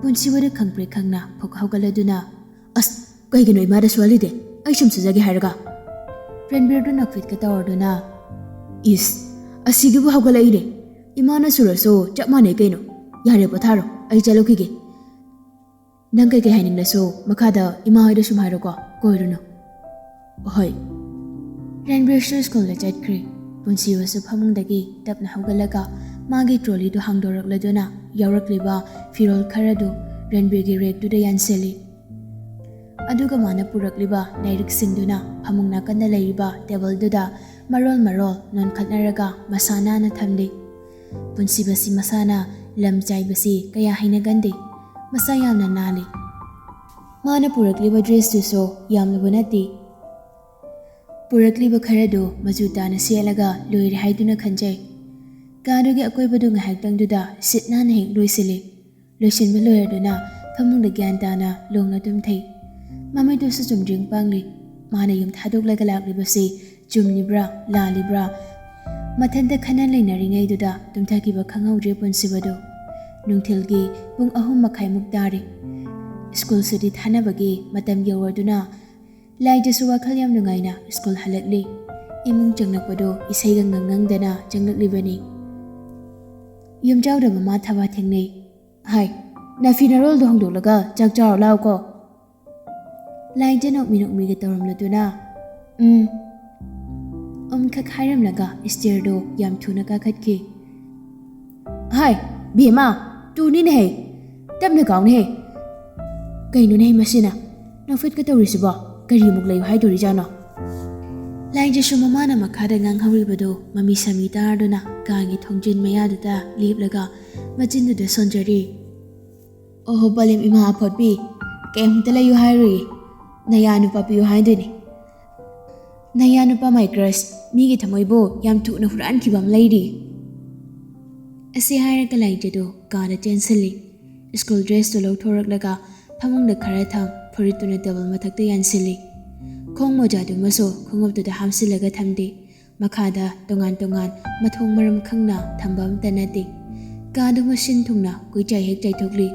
ꯄꯨꯟꯁꯤꯕꯗꯨ ꯈꯪꯄ꯭ꯔꯦꯛ ꯈꯪꯅ ꯐꯨꯛ ꯍꯧꯒꯠꯂꯗꯨꯅ, "ꯑꯁ, ꯀꯩꯒꯤꯅꯣ ꯏꯃꯥꯗ ꯁꯨꯍꯜꯂꯤꯗꯦ? ꯑꯩ ꯁꯨꯝ ꯁꯨꯖꯒꯦ ꯍꯥꯏꯔꯒ?" ꯔꯟꯕꯤꯔꯗꯨ ꯅꯣꯛꯐꯦꯠꯀ ꯇꯧꯔꯗꯨꯅ, "ꯏꯁ, ꯑꯁꯤꯒꯤꯕꯨ ꯍꯧꯒꯠꯂꯛꯏꯅꯦ꯫ ꯏꯃꯥꯅ ꯁꯨꯔꯁꯨ ꯆꯞ ꯃꯥꯟꯅꯩ ꯀꯩꯅꯣ꯫ ꯌꯥꯔꯦ, ꯄꯣꯊꯥꯔꯣ, ꯑꯩ ꯆꯠꯂꯨꯈꯤꯒꯦ꯫ ꯅꯪ ꯀꯩꯀꯩ ꯍꯥꯏꯅꯤꯡꯂꯁꯨ ꯃꯈꯥꯗ ꯏꯃꯥ ꯍꯣꯏꯗ ꯁꯨꯝ ꯍꯥꯏꯔꯣꯀꯣ, ꯀꯣꯏꯔꯨꯅꯨ꯫" "ꯍꯣꯏ꯫" ꯔꯟꯕꯤꯔꯁꯨ ꯁ꯭ꯀꯨꯜꯗ ꯆꯠꯈ꯭ꯔꯦ꯫ ꯄꯨꯟꯁꯤꯕꯁꯨ ꯐꯃꯨꯡꯗꯒꯤ ꯇꯞꯅ ꯍꯧꯒꯠꯂꯒ ꯃꯥꯒꯤ ꯇ꯭ꯔꯣꯂꯤꯗꯨ ꯍꯥꯡꯗꯣꯔꯛꯂꯗꯨꯅ ꯌꯥꯎꯔꯛꯂꯤꯕ ꯐꯤꯔꯣꯜ ꯈꯔꯗꯨ ꯔꯟꯕꯤꯔꯒꯤ ꯔꯦꯛꯇꯨꯗ ꯌꯥꯟꯁꯤꯜꯂꯤ꯫ ꯑꯗꯨꯒ ꯃꯥꯅ ꯄꯨꯔꯛꯂꯤꯕ ꯂꯥꯏꯔꯤꯛꯁꯤꯡꯗꯨꯅ ꯐꯃꯨꯡ ꯅꯥꯀꯟꯗ ꯂꯩꯔꯤꯕ ꯇꯦꯕꯜꯗꯨꯗ ꯃꯔꯣꯜ ꯃꯔꯣꯜ ꯅꯣꯟꯈꯠꯅꯔꯒ ꯃꯁꯥ ꯅꯥꯟꯅ ꯊꯝꯂꯤ꯫ ꯄꯨꯟꯁꯤꯕꯁꯤ ꯃꯁꯥꯅ ꯂꯝ ꯆꯥꯏꯕꯁꯤ ꯀꯌꯥ ꯍꯩꯅꯒꯟꯗꯦ꯫ ꯃꯁꯥ ꯌꯥꯝꯅ ꯅꯥꯜꯂꯤ꯫ ꯃꯥꯅ ꯄꯨꯔꯛꯂꯤꯕ ꯗ꯭ꯔꯦꯁꯇꯨꯁꯨ ꯌꯥꯝꯂꯨꯕ ꯅꯠꯇꯦ꯫ ꯄꯨꯔꯛꯂꯤꯕ ꯈꯔꯗꯨ ꯃꯆꯨ ꯇꯥꯅ ꯁꯦꯠꯂꯒ ꯂꯣꯏꯔꯦ ꯍꯥꯏꯗꯨꯅ ꯈꯟꯖꯩ꯫ ꯀꯥꯗꯨꯒꯤ ꯑꯀꯣꯏꯕꯗꯨ ꯉꯥꯏꯍꯥꯛꯇꯪꯗꯨꯗ ꯁꯤꯠ ꯅꯥꯟꯅ ꯍꯦꯛ ꯂꯣꯏꯁꯤꯜꯂꯤ꯫ ꯂꯣꯏꯁꯤꯟꯕ ꯂꯣꯏꯔꯗꯨꯅ ꯐꯃꯨꯡꯗ ꯒ꯭ꯌꯥꯟ ꯇꯥꯅ ꯂꯣꯡꯅ ꯇꯨꯝꯊꯩ꯫ ꯃꯃꯤꯠꯇꯨꯁꯨ ꯆꯨꯝꯗ꯭ꯔꯤꯡ ꯄꯥꯡꯂꯤ꯫ ꯃꯥꯅ ꯌꯨꯝ ꯊꯥꯗꯣꯛꯂꯒ ꯂꯥꯛꯂꯤꯕꯁꯤ ꯆꯨꯝꯂꯤꯕ꯭ꯔꯥ, ꯂꯥꯜꯂꯤꯕ꯭ꯔꯥ? ꯃꯊꯟꯇ ꯈꯟꯅ ꯂꯩꯅꯔꯤꯉꯩꯗꯨꯗ ꯇꯨꯝꯊꯈꯤꯕ ꯈꯪꯍꯧꯗ꯭ꯔꯦ ꯄꯨꯟꯁꯤꯕꯗꯨ꯫ ꯅꯨꯡꯊꯤꯜꯒꯤ ꯄꯨꯡ ꯑꯍꯨꯝ ꯃꯈꯥꯏꯃꯨꯛ ꯇꯥꯔꯦ꯫ ꯁ꯭ꯀꯨꯜ ꯁꯨꯇꯤ ꯊꯥꯅꯕꯒꯤ ꯃꯇꯝ ꯌꯧꯔꯗꯨꯅ ꯂꯥꯏꯖꯁꯨ ꯋꯥꯈꯜ ꯌꯥꯝ ꯅꯨꯡꯉꯥꯏꯅ ꯁ꯭ꯀꯨꯜ ꯍꯜꯂꯛꯂꯤ꯫ ꯏꯃꯨꯡ ꯆꯪꯂꯛꯄꯗꯨ ꯏꯁꯩꯒ ꯉꯪꯉꯪꯗꯅ ꯆꯪꯂꯛꯂꯤꯕꯅꯤ꯫ ꯌꯨꯝꯖꯥꯎꯗ ꯃꯃꯥ ꯊꯕꯥ ꯊꯦꯡꯅꯩ꯫ "ꯍꯥꯏ, ꯅꯐꯤ ꯅꯔꯣꯜꯗꯣ ꯍꯣꯡꯗꯣꯛꯂꯒ ꯆꯥꯛ ꯆꯥꯔꯣ ꯂꯥꯎꯀꯣ꯫" ꯂꯥꯏꯖ ꯅꯣꯛꯃꯤ ꯅꯣꯛꯃꯤꯒ ꯇꯧꯔꯝꯂꯗꯨꯅ, "ꯎꯝ" ꯑꯃꯈꯛ ꯍꯥꯏꯔꯝꯂꯒ ꯁ꯭ꯇꯦꯌꯔꯗꯣ ꯌꯥꯝ ꯊꯨꯅ ꯀꯥꯈꯠꯈꯤ꯫ "ꯍꯥꯏ, ꯕꯦꯝꯃ, ꯇꯨꯅꯤꯅꯦꯍꯦ, ꯇꯞꯅ ꯀꯥꯎꯅꯦꯍꯦ꯫ ꯀꯩꯅꯣꯅꯦꯍꯦ ꯃꯁꯤꯅ ꯅꯣꯛꯐꯦꯠꯀ ꯇꯧꯔꯤꯁꯤꯕꯣ? ꯀꯔꯤꯃꯨꯛ ꯂꯩꯌꯨ ꯍꯥꯏꯗꯣꯔꯤꯖꯥꯠꯅꯣ?" ꯂꯥꯏꯖꯁꯨ ꯃꯃꯥꯅ ꯃꯈꯥꯗ ꯉꯥꯡꯍꯧꯔꯤꯕꯗꯣ ꯃꯃꯤ ꯁꯥꯃꯤ ꯇꯥꯔꯗꯨꯅ ꯀꯥꯒꯤ ꯊꯣꯡꯖꯤꯟ ꯃꯌꯥꯗꯨꯗ ꯂꯦꯞꯂꯒ ꯃꯆꯤꯟꯗꯨꯗ ꯁꯣꯟꯖꯔꯤ꯫ "ꯑꯣꯍꯣ, ꯄꯂꯦꯝ ꯏꯃꯥ ꯑꯐꯣꯠꯄꯤ, ꯀꯩꯝꯇ ꯂꯩꯌꯨ ꯍꯥꯏꯔꯨꯏ꯫ "ꯅꯌꯥ ꯅꯨꯄꯥ ꯄꯤꯌꯨ ꯍꯥꯏꯗꯣꯏꯅꯤ꯫ ꯅꯌꯥ ꯅꯨꯄꯥ, my crush, ꯃꯤꯒꯤ ꯊꯃꯣꯏꯕꯨ ꯌꯥꯝ ꯊꯨꯅ ꯍꯨꯔꯥꯟꯈꯤꯕ ꯑꯃ ꯂꯩꯔꯤ"꯫ ꯑꯁꯤ ꯍꯥꯏꯔꯒ ꯂꯥꯏꯖꯗꯨ ꯀꯥꯗ ꯆꯦꯟꯁꯤꯜꯂꯤ꯫ ꯁ꯭ꯀꯨꯜ ꯗ꯭ꯔꯦꯁꯇꯨ ꯂꯧꯊꯣꯔꯛꯂꯒ ꯐꯃꯨꯡꯗ ꯈꯔ ꯊꯝ, ꯐꯨꯔꯤꯠꯇꯨꯅ ꯇꯦꯕꯜ ꯃꯊꯛꯇ ꯌꯥꯟꯁꯤꯜꯂꯤ꯫ ꯈꯣꯡ ꯃꯣꯖꯥꯗꯨꯃꯁꯨ ꯈꯣꯡꯎꯞꯇꯨꯗ ꯍꯥꯞꯆꯤꯜꯂꯒ ꯊꯝꯗꯦ꯫ ꯃꯈꯥꯗ ꯇꯣꯉꯥꯟ ꯇꯣꯉꯥꯟ ꯃꯊꯣꯡ ꯃꯔꯝ ꯈꯪꯅ ꯊꯝꯕ ꯑꯃꯠꯇ ꯅꯠꯇꯦ꯫ ꯀꯥꯗꯨꯃ ꯁꯤꯟ ꯊꯨꯡꯅ ꯀꯣꯏꯆꯥꯏ ꯍꯦꯛ ꯆꯥꯏꯊꯣꯛꯂꯤ꯫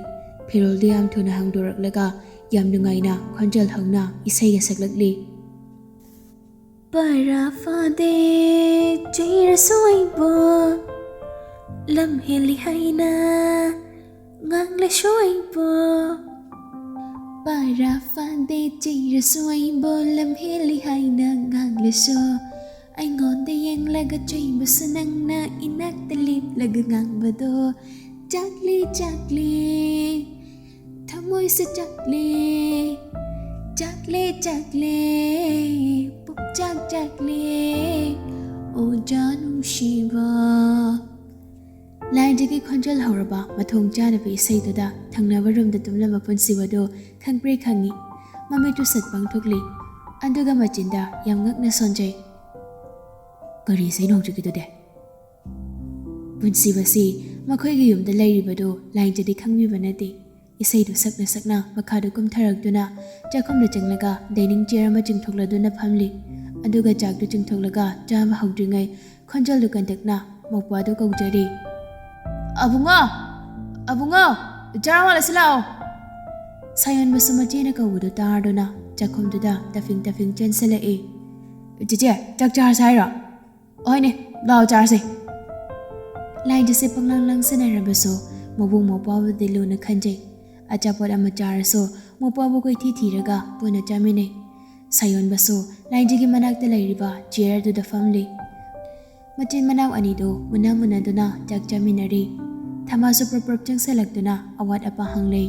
ꯐꯤꯔꯣꯜꯗꯨ ꯌꯥꯝ ꯊꯨꯅ ꯍꯥꯡꯗꯣꯔꯛꯂꯒ ꯌꯥꯝ ꯅꯨꯡꯉꯥꯏꯅ ꯈꯣꯟꯖꯦꯜ ꯍꯧꯅ ꯏꯁꯩꯒ ꯁꯛꯂꯛꯂꯤ꯫ ꯄꯔꯥ ꯐꯥꯗꯦ ꯆꯩꯔꯁꯨ ꯑꯩꯕꯨ, ꯂꯝ ꯍꯦꯜꯂꯤ ꯍꯥꯏꯅ ꯉꯥꯡꯂꯁꯨ ꯑꯩꯕꯨ꯫ ꯄꯔꯥ ꯐꯥꯗꯦ ꯆꯩꯔꯁꯨ ꯑꯩꯕꯨ, ꯂꯝ ꯍꯦꯜꯂꯤ ꯍꯥꯏꯅ ꯉꯥꯡꯂꯁꯨ꯫ ꯑꯩꯉꯣꯟꯗ ꯌꯦꯡꯂꯒ ꯆꯩꯕꯁꯨ ꯅꯪꯅ ꯏꯅꯥꯛꯇ ꯂꯦꯞꯂꯒ ꯉꯥꯡꯕꯗꯣ꯫ ꯆꯥꯛꯂꯦ, ꯆꯥꯛꯂꯦ, ꯊꯃꯣꯏꯁꯦ ꯆꯥꯛꯂꯦ꯫ ꯆꯥꯛꯂꯦ, ꯆꯥꯛꯂꯦ, ꯄꯨꯛꯆꯥꯛ ꯆꯥꯛꯂꯦ, ꯑꯣꯖꯥ ꯅꯨꯡꯁꯤꯕ꯫ ꯂꯥꯏꯖꯒꯤ ꯈꯣꯟꯖꯦꯜ ꯍꯧꯔꯕ ꯃꯊꯣꯡ ꯆꯥꯗꯕ ꯏꯁꯩꯗꯨꯗ ꯊꯪꯅꯕ ꯔꯨꯝꯗ ꯇꯨꯝꯂꯝꯕ ꯄꯨꯟꯁꯤꯕꯗꯨ ꯈꯪꯄ꯭ꯔꯦ ꯈꯪꯉꯤ꯫ ꯃꯃꯤꯠꯇꯨ ꯁꯠ ꯄꯥꯡꯊꯣꯛꯂꯤ꯫ ꯑꯗꯨꯒ ꯃꯆꯤꯟꯗ ꯌꯥꯝ ꯉꯛꯅ ꯁꯣꯟꯖꯩ꯫ "ꯀꯔꯤ ꯏꯁꯩꯅꯣ ꯍꯧꯖꯤꯛꯀꯤꯗꯨꯗꯤ?" ꯄꯨꯟꯁꯤꯕꯁꯤ ꯃꯈꯣꯏꯒꯤ ꯌꯨꯝꯗ ꯂꯩꯔꯤꯕꯗꯨ ꯂꯥꯏꯖꯗꯤ ꯈꯪꯕꯤꯕ ꯅꯠꯇꯦ꯫ ꯏꯁꯩꯗꯨ ꯁꯛꯅ ꯁꯛꯅ ꯃꯈꯥꯗ ꯀꯨꯝꯊꯔꯛꯇꯨꯅ ꯆꯥꯛꯈꯨꯝꯗ ꯆꯪꯂꯒ dining chair ꯑꯃ ꯆꯤꯡꯊꯣꯛꯂꯗꯨꯅ ꯐꯝꯂꯤ꯫ ꯑꯗꯨꯒ ꯆꯥꯛꯇꯨ ꯆꯤꯡꯊꯣꯛꯂꯒ ꯆꯥꯕ ꯍꯧꯗ꯭ꯔꯤꯉꯩ ꯈꯣꯟꯖꯦꯜꯗꯨ ꯀꯟꯇꯛꯅ ꯃꯧꯄ꯭ꯋꯥꯗꯨ ꯀꯧꯖꯔꯤ꯫ "ꯑꯕꯨꯡꯉꯣ! ꯑꯕꯨꯡꯉꯣ! ꯆꯔꯥ ꯋꯥꯜꯂꯁꯤ ꯂꯥꯛꯑꯣ!" ꯁꯥꯌꯣꯟꯕꯁꯨ ꯃꯆꯦꯅ ꯀꯧꯕꯗꯨ ꯇꯥꯔꯗꯨꯅ ꯆꯥꯛꯈꯨꯝꯗꯨꯗ ꯇꯐꯤꯡ ꯇꯐꯤꯡ ꯆꯦꯟꯁꯤꯜꯂꯛꯏ꯫ "ꯆꯦꯆꯦ, ꯆꯥꯛ ꯆꯥꯔꯁꯤ ꯍꯥꯏꯔꯣ?" "ꯍꯣꯏꯅꯦ, ꯂꯥꯛꯑꯣ ꯆꯥꯔꯁꯦ꯫" ꯂꯥꯏꯖꯁꯦ ꯄꯪꯂꯥꯡ ꯂꯥꯡꯁꯟꯅꯔꯕꯁꯨ ꯃꯕꯨꯡ ꯃꯧꯄ꯭ꯋꯥꯕꯨꯗꯤ ꯂꯨꯅ ꯈꯟꯖꯩ꯫ ꯑꯆꯥꯄꯣꯠ ꯑꯃ ꯆꯥꯔꯁꯨ ꯃꯧꯄ꯭ꯋꯥꯕꯨ ꯀꯣꯏꯊꯤ ꯊꯤꯔꯒ ꯄꯨꯟꯅ ꯆꯥꯃꯤꯟꯅꯩ꯫ ꯁꯥꯌꯣꯟꯕꯁꯨ ꯂꯥꯏꯖꯒꯤ ꯃꯅꯥꯛꯇ ꯂꯩꯔꯤꯕ chair ꯑꯗꯨꯗ ꯐꯝꯂꯤ꯫ ꯃꯆꯤꯟ ꯃꯅꯥꯎ ꯑꯅꯤꯗꯨ ꯃꯨꯟꯅ ꯃꯨꯟꯅꯗꯨꯅ ꯆꯥꯛ ꯆꯥꯃꯤꯟꯅꯔꯤ꯫ ꯊꯃꯥꯁꯨ ꯄ꯭ꯔꯞ ꯄ꯭ꯔꯞ ꯆꯪꯁꯜꯂꯛꯇꯨꯅ ꯑꯋꯥꯠ ꯑꯄꯥ ꯍꯪꯂꯩ꯫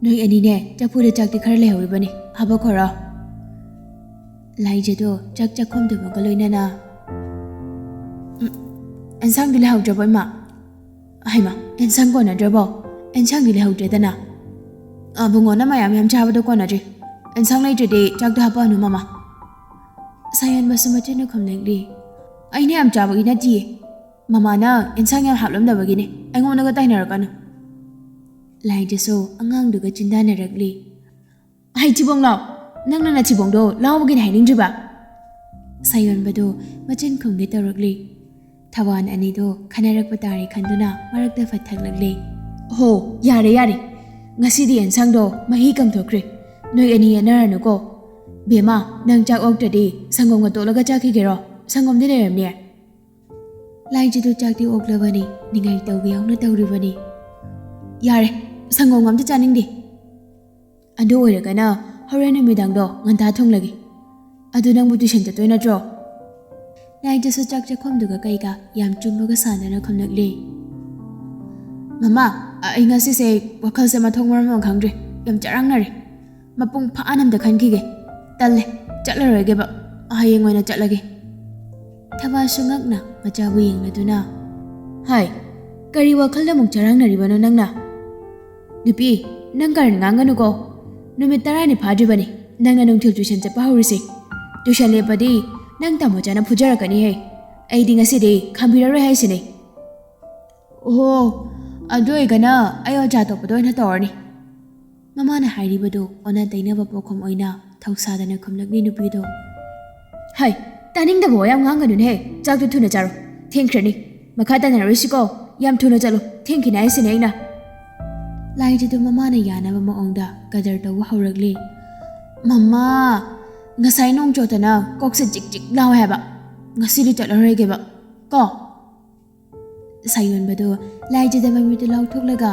"ꯅꯣꯏ ꯑꯅꯤꯅꯦ, ꯆꯐꯨꯗ ꯆꯥꯛꯇꯤ ꯈꯔ ꯂꯩꯍꯧꯔꯤꯕꯅꯤ, ꯍꯥꯞꯄꯛꯈꯣꯔꯣ?" ꯂꯥꯏꯖꯗꯣ ꯆꯥꯛ ꯆꯥꯛꯈꯨꯝꯗꯨꯃꯒ ꯂꯣꯏꯅꯅ, "ꯎꯝ, ꯑꯦꯟꯁꯥꯡꯗꯤ ꯂꯩꯍꯧꯗ꯭ꯔꯕꯣ, ꯏꯃꯥ? ꯍꯩꯃꯥ, ꯑꯦꯟꯁꯥꯡ ꯀꯣꯟꯅꯗ꯭ꯔꯕꯣ? ꯑꯦꯟꯁꯥꯡꯗꯤ ꯂꯩꯍꯧꯗ꯭ꯔꯦꯗꯅ?" "ꯑꯕꯨꯡꯉꯣꯅ ꯃꯌꯥꯝ ꯌꯥꯝ ꯆꯥꯕꯗꯣ ꯀꯣꯟꯅꯗ꯭ꯔꯤ꯫ "ꯑꯦꯟꯁꯥꯡ ꯂꯩꯇ꯭ꯔꯗꯤ ꯆꯥꯛꯇꯣ ꯍꯥꯞꯄꯛꯑꯅꯨ, ꯃꯃꯥ꯫" ꯁꯥꯌꯣꯟꯕꯁꯨ ꯃꯆꯤꯟꯅ ꯈꯨꯝꯂꯛꯂꯤ꯫ "ꯑꯩꯅ ꯌꯥꯝ ꯆꯥꯕꯒꯤ ꯅꯠꯇꯤꯌꯦ꯫ ꯃꯃꯥꯅ ꯑꯦꯟꯁꯥꯡ ꯌꯥꯝ ꯍꯥꯞꯂꯝꯗꯕꯒꯤꯅꯦ꯫ ꯑꯩꯉꯣꯟꯗꯒ ꯇꯥꯏꯅꯔꯛꯀꯅꯨ꯫" ꯂꯥꯏꯖꯁꯨ ꯑꯉꯥꯡꯗꯨꯒ ꯆꯤꯟꯗꯥꯅꯔꯛꯂꯤ꯫ "ꯍꯩ ꯊꯤꯕꯣꯡ ꯂꯥꯎ꯫ ꯅꯪꯅ ꯅꯊꯤꯕꯣꯡꯗꯣ ꯂꯥꯎꯕꯒꯤꯅꯦ ꯍꯥꯏꯅꯤꯡꯗ꯭ꯔꯤꯕ?" ꯁꯥꯌꯣꯟꯕꯗꯣ ꯃꯆꯤꯟ ꯈꯨꯝꯒꯦ ꯇꯧꯔꯛꯂꯤ꯫ ꯊꯋꯥꯟ ꯑꯅꯤꯗꯣ ꯈꯟꯅꯔꯛꯄ ꯇꯥꯔꯦ ꯈꯟꯗꯨꯅ ꯃꯔꯛꯇ ꯐꯠ ꯊꯛꯂꯛꯂꯦ꯫ "ꯍꯣ, ꯌꯥꯔꯦ, ꯌꯥꯔꯦ꯫ ꯉꯁꯤꯗꯤ ꯑꯦꯟꯁꯥꯡꯗꯣ ꯃꯍꯤ ꯀꯪꯊꯣꯛꯈ꯭ꯔꯦ꯫ ꯅꯣꯏ ꯑꯅꯤ ꯌꯦꯠꯅꯔꯅꯨꯀꯣ꯫ ꯕꯦꯝꯃ, ꯅꯪ ꯆꯥꯛ ꯑꯣꯛꯇ꯭ꯔꯗꯤ ꯁꯪꯒꯣꯝꯒ ꯇꯣꯠꯂꯒ ꯆꯥꯈꯤꯒꯦꯔꯣ? ꯁꯪꯒꯣꯝꯗꯤ ꯂꯩꯔꯝꯅꯤ꯫" ꯂꯥꯏꯖꯗꯨ ꯆꯥꯛꯇꯤ ꯑꯣꯛꯂꯕꯅꯤ, ꯅꯤꯡꯉꯥꯏ ꯇꯧꯕ ꯌꯥꯎꯅ ꯇꯧꯔꯤꯕꯅꯤ꯫ "ꯌꯥꯔꯦ, ꯁꯪꯒꯣꯝ ꯑꯝꯇ ꯆꯥꯅꯤꯡꯗꯦ꯫" "ꯑꯗꯨ ꯑꯣꯏꯔꯒꯅ ꯍꯣꯔꯦꯟ ꯅꯨꯃꯤꯗꯥꯡꯗꯣ ꯉꯟꯇꯥ ꯊꯣꯡꯂꯒꯦ꯫ ꯑꯗꯨ ꯅꯪꯕꯨ ꯇꯨꯏꯁꯟ ꯆꯠꯇꯣꯏ ꯅꯠꯇ꯭ꯔꯣ?" ꯂꯥꯏꯖꯁꯨ ꯆꯥꯛ ꯆꯥꯛꯈꯣꯝꯗꯨꯒ ꯀꯩꯒ ꯌꯥꯝ ꯆꯨꯝꯕꯒ ꯁꯥꯟꯅꯅ ꯈꯨꯝꯂꯛꯂꯦ꯫ "ꯃꯃꯥ, ꯑꯩ ꯉꯁꯤꯁꯦ ꯋꯥꯈꯜꯁꯦ ꯃꯊꯣꯡ ꯃꯔꯝ ꯑꯃ ꯈꯪꯗ꯭ꯔꯦ꯫ ꯌꯥꯝ ꯆꯔꯥꯡꯅꯔꯦ꯫ ꯃꯄꯨꯡ ꯐꯥꯅ ꯑꯝꯇ ꯈꯟꯈꯤꯒꯦ꯫ ꯇꯜꯂꯦ, ꯆꯠꯂꯔꯣꯏꯒꯦꯕ꯫ ꯍꯌꯦꯡ ꯑꯣꯏꯅ ꯆꯠꯂꯒꯦ꯫" ꯊꯕꯥꯁꯨ ꯉꯛꯅ ꯃꯆꯥꯕꯨ ꯌꯦꯡꯂꯗꯨꯅ, "ꯍꯥꯏ, ꯀꯔꯤ ꯋꯥꯈꯜꯗ ꯑꯃꯨꯛ ꯆꯔꯥꯡꯅꯔꯤꯕꯅꯣ ꯅꯪꯅ?" "ꯅꯨꯄꯤ, ꯅꯪ ꯀꯔꯟ ꯉꯥꯡꯒꯅꯨꯀꯣ꯫ ꯅꯨꯃꯤꯠ ꯇꯔꯥꯅꯤ ꯐꯥꯗ꯭ꯔꯤꯕꯅꯤ ꯅꯪꯅ ꯅꯨꯡꯊꯤꯜ ꯇꯨꯏꯁꯟ ꯆꯠꯄ ꯍꯧꯔꯤꯁꯦ꯫ ꯇꯨꯏꯁꯟ ꯂꯦꯞꯄꯗꯤ ꯅꯪ ꯇꯥꯃꯣꯆꯥꯅ ꯐꯨꯖꯔꯛꯀꯅꯤꯍꯦ꯫ ꯑꯩꯗꯤ ꯉꯁꯤꯗꯤ ꯈꯥꯝꯕꯤꯔꯔꯣꯏ ꯍꯥꯏꯁꯤꯅꯦ꯫" "ꯑꯣꯍꯣ, ꯑꯗꯨ ꯑꯣꯏꯒꯅ ꯑꯩ ꯑꯣꯖꯥ ꯑꯇꯣꯞꯄꯗ ꯑꯣꯏꯅ ꯇꯧꯔꯅꯤ꯫" ꯃꯃꯥꯅ ꯍꯥꯏꯔꯤꯕꯗꯨ ꯑꯣꯟꯅ ꯇꯩꯅꯕ ꯄꯣꯛꯐꯝ ꯑꯣꯏꯅ ꯊꯧꯁꯥꯗꯅ ꯈꯨꯝꯂꯛꯂꯤ ꯅꯨꯄꯤꯗꯣ꯫ "ꯍꯩ, ꯇꯥꯅꯤꯡꯗꯕ ꯋꯥ ꯌꯥꯝ ꯉꯥꯡꯒꯅꯨꯅꯦꯍꯦ꯫ ꯆꯥꯛꯇꯨ ꯊꯨꯅ ꯆꯥꯔꯣ꯫ ꯊꯦꯡꯈ꯭ꯔꯅꯤ꯫ ꯃꯈꯥ ꯇꯥꯅꯔꯣꯏꯁꯤꯀꯣ꯫ ꯌꯥꯝ ꯊꯨꯅ ꯆꯠꯂꯨ꯫ ꯊꯦꯡꯈꯤꯅꯤ ꯍꯥꯏꯁꯤꯅꯦ ꯑꯩꯅ꯫" ꯂꯥꯏꯖꯗꯨ ꯃꯃꯥꯅ ꯌꯥꯅꯕ ꯃꯑꯣꯡꯗ ꯀꯗꯔ ꯇꯧꯕ ꯍꯧꯔꯛꯂꯤ꯫ "ꯃꯃꯥ, ꯉꯁꯥꯏ ꯅꯣꯡ ꯆꯣꯠꯇꯅ ꯀꯣꯛꯁꯦ ꯆꯤꯛ ꯆꯤꯛ ꯂꯥꯎꯋꯦ ꯍꯥꯏꯕ꯫ ꯉꯁꯤꯗꯤ ꯆꯠꯂꯔꯣꯏꯒꯦꯕ ꯀꯣ꯫" ꯁꯥꯌꯣꯟꯕꯗꯨ ꯂꯥꯏꯖꯗ ꯃꯃꯤꯠꯇꯨ ꯂꯥꯎꯊꯣꯛꯂꯒ,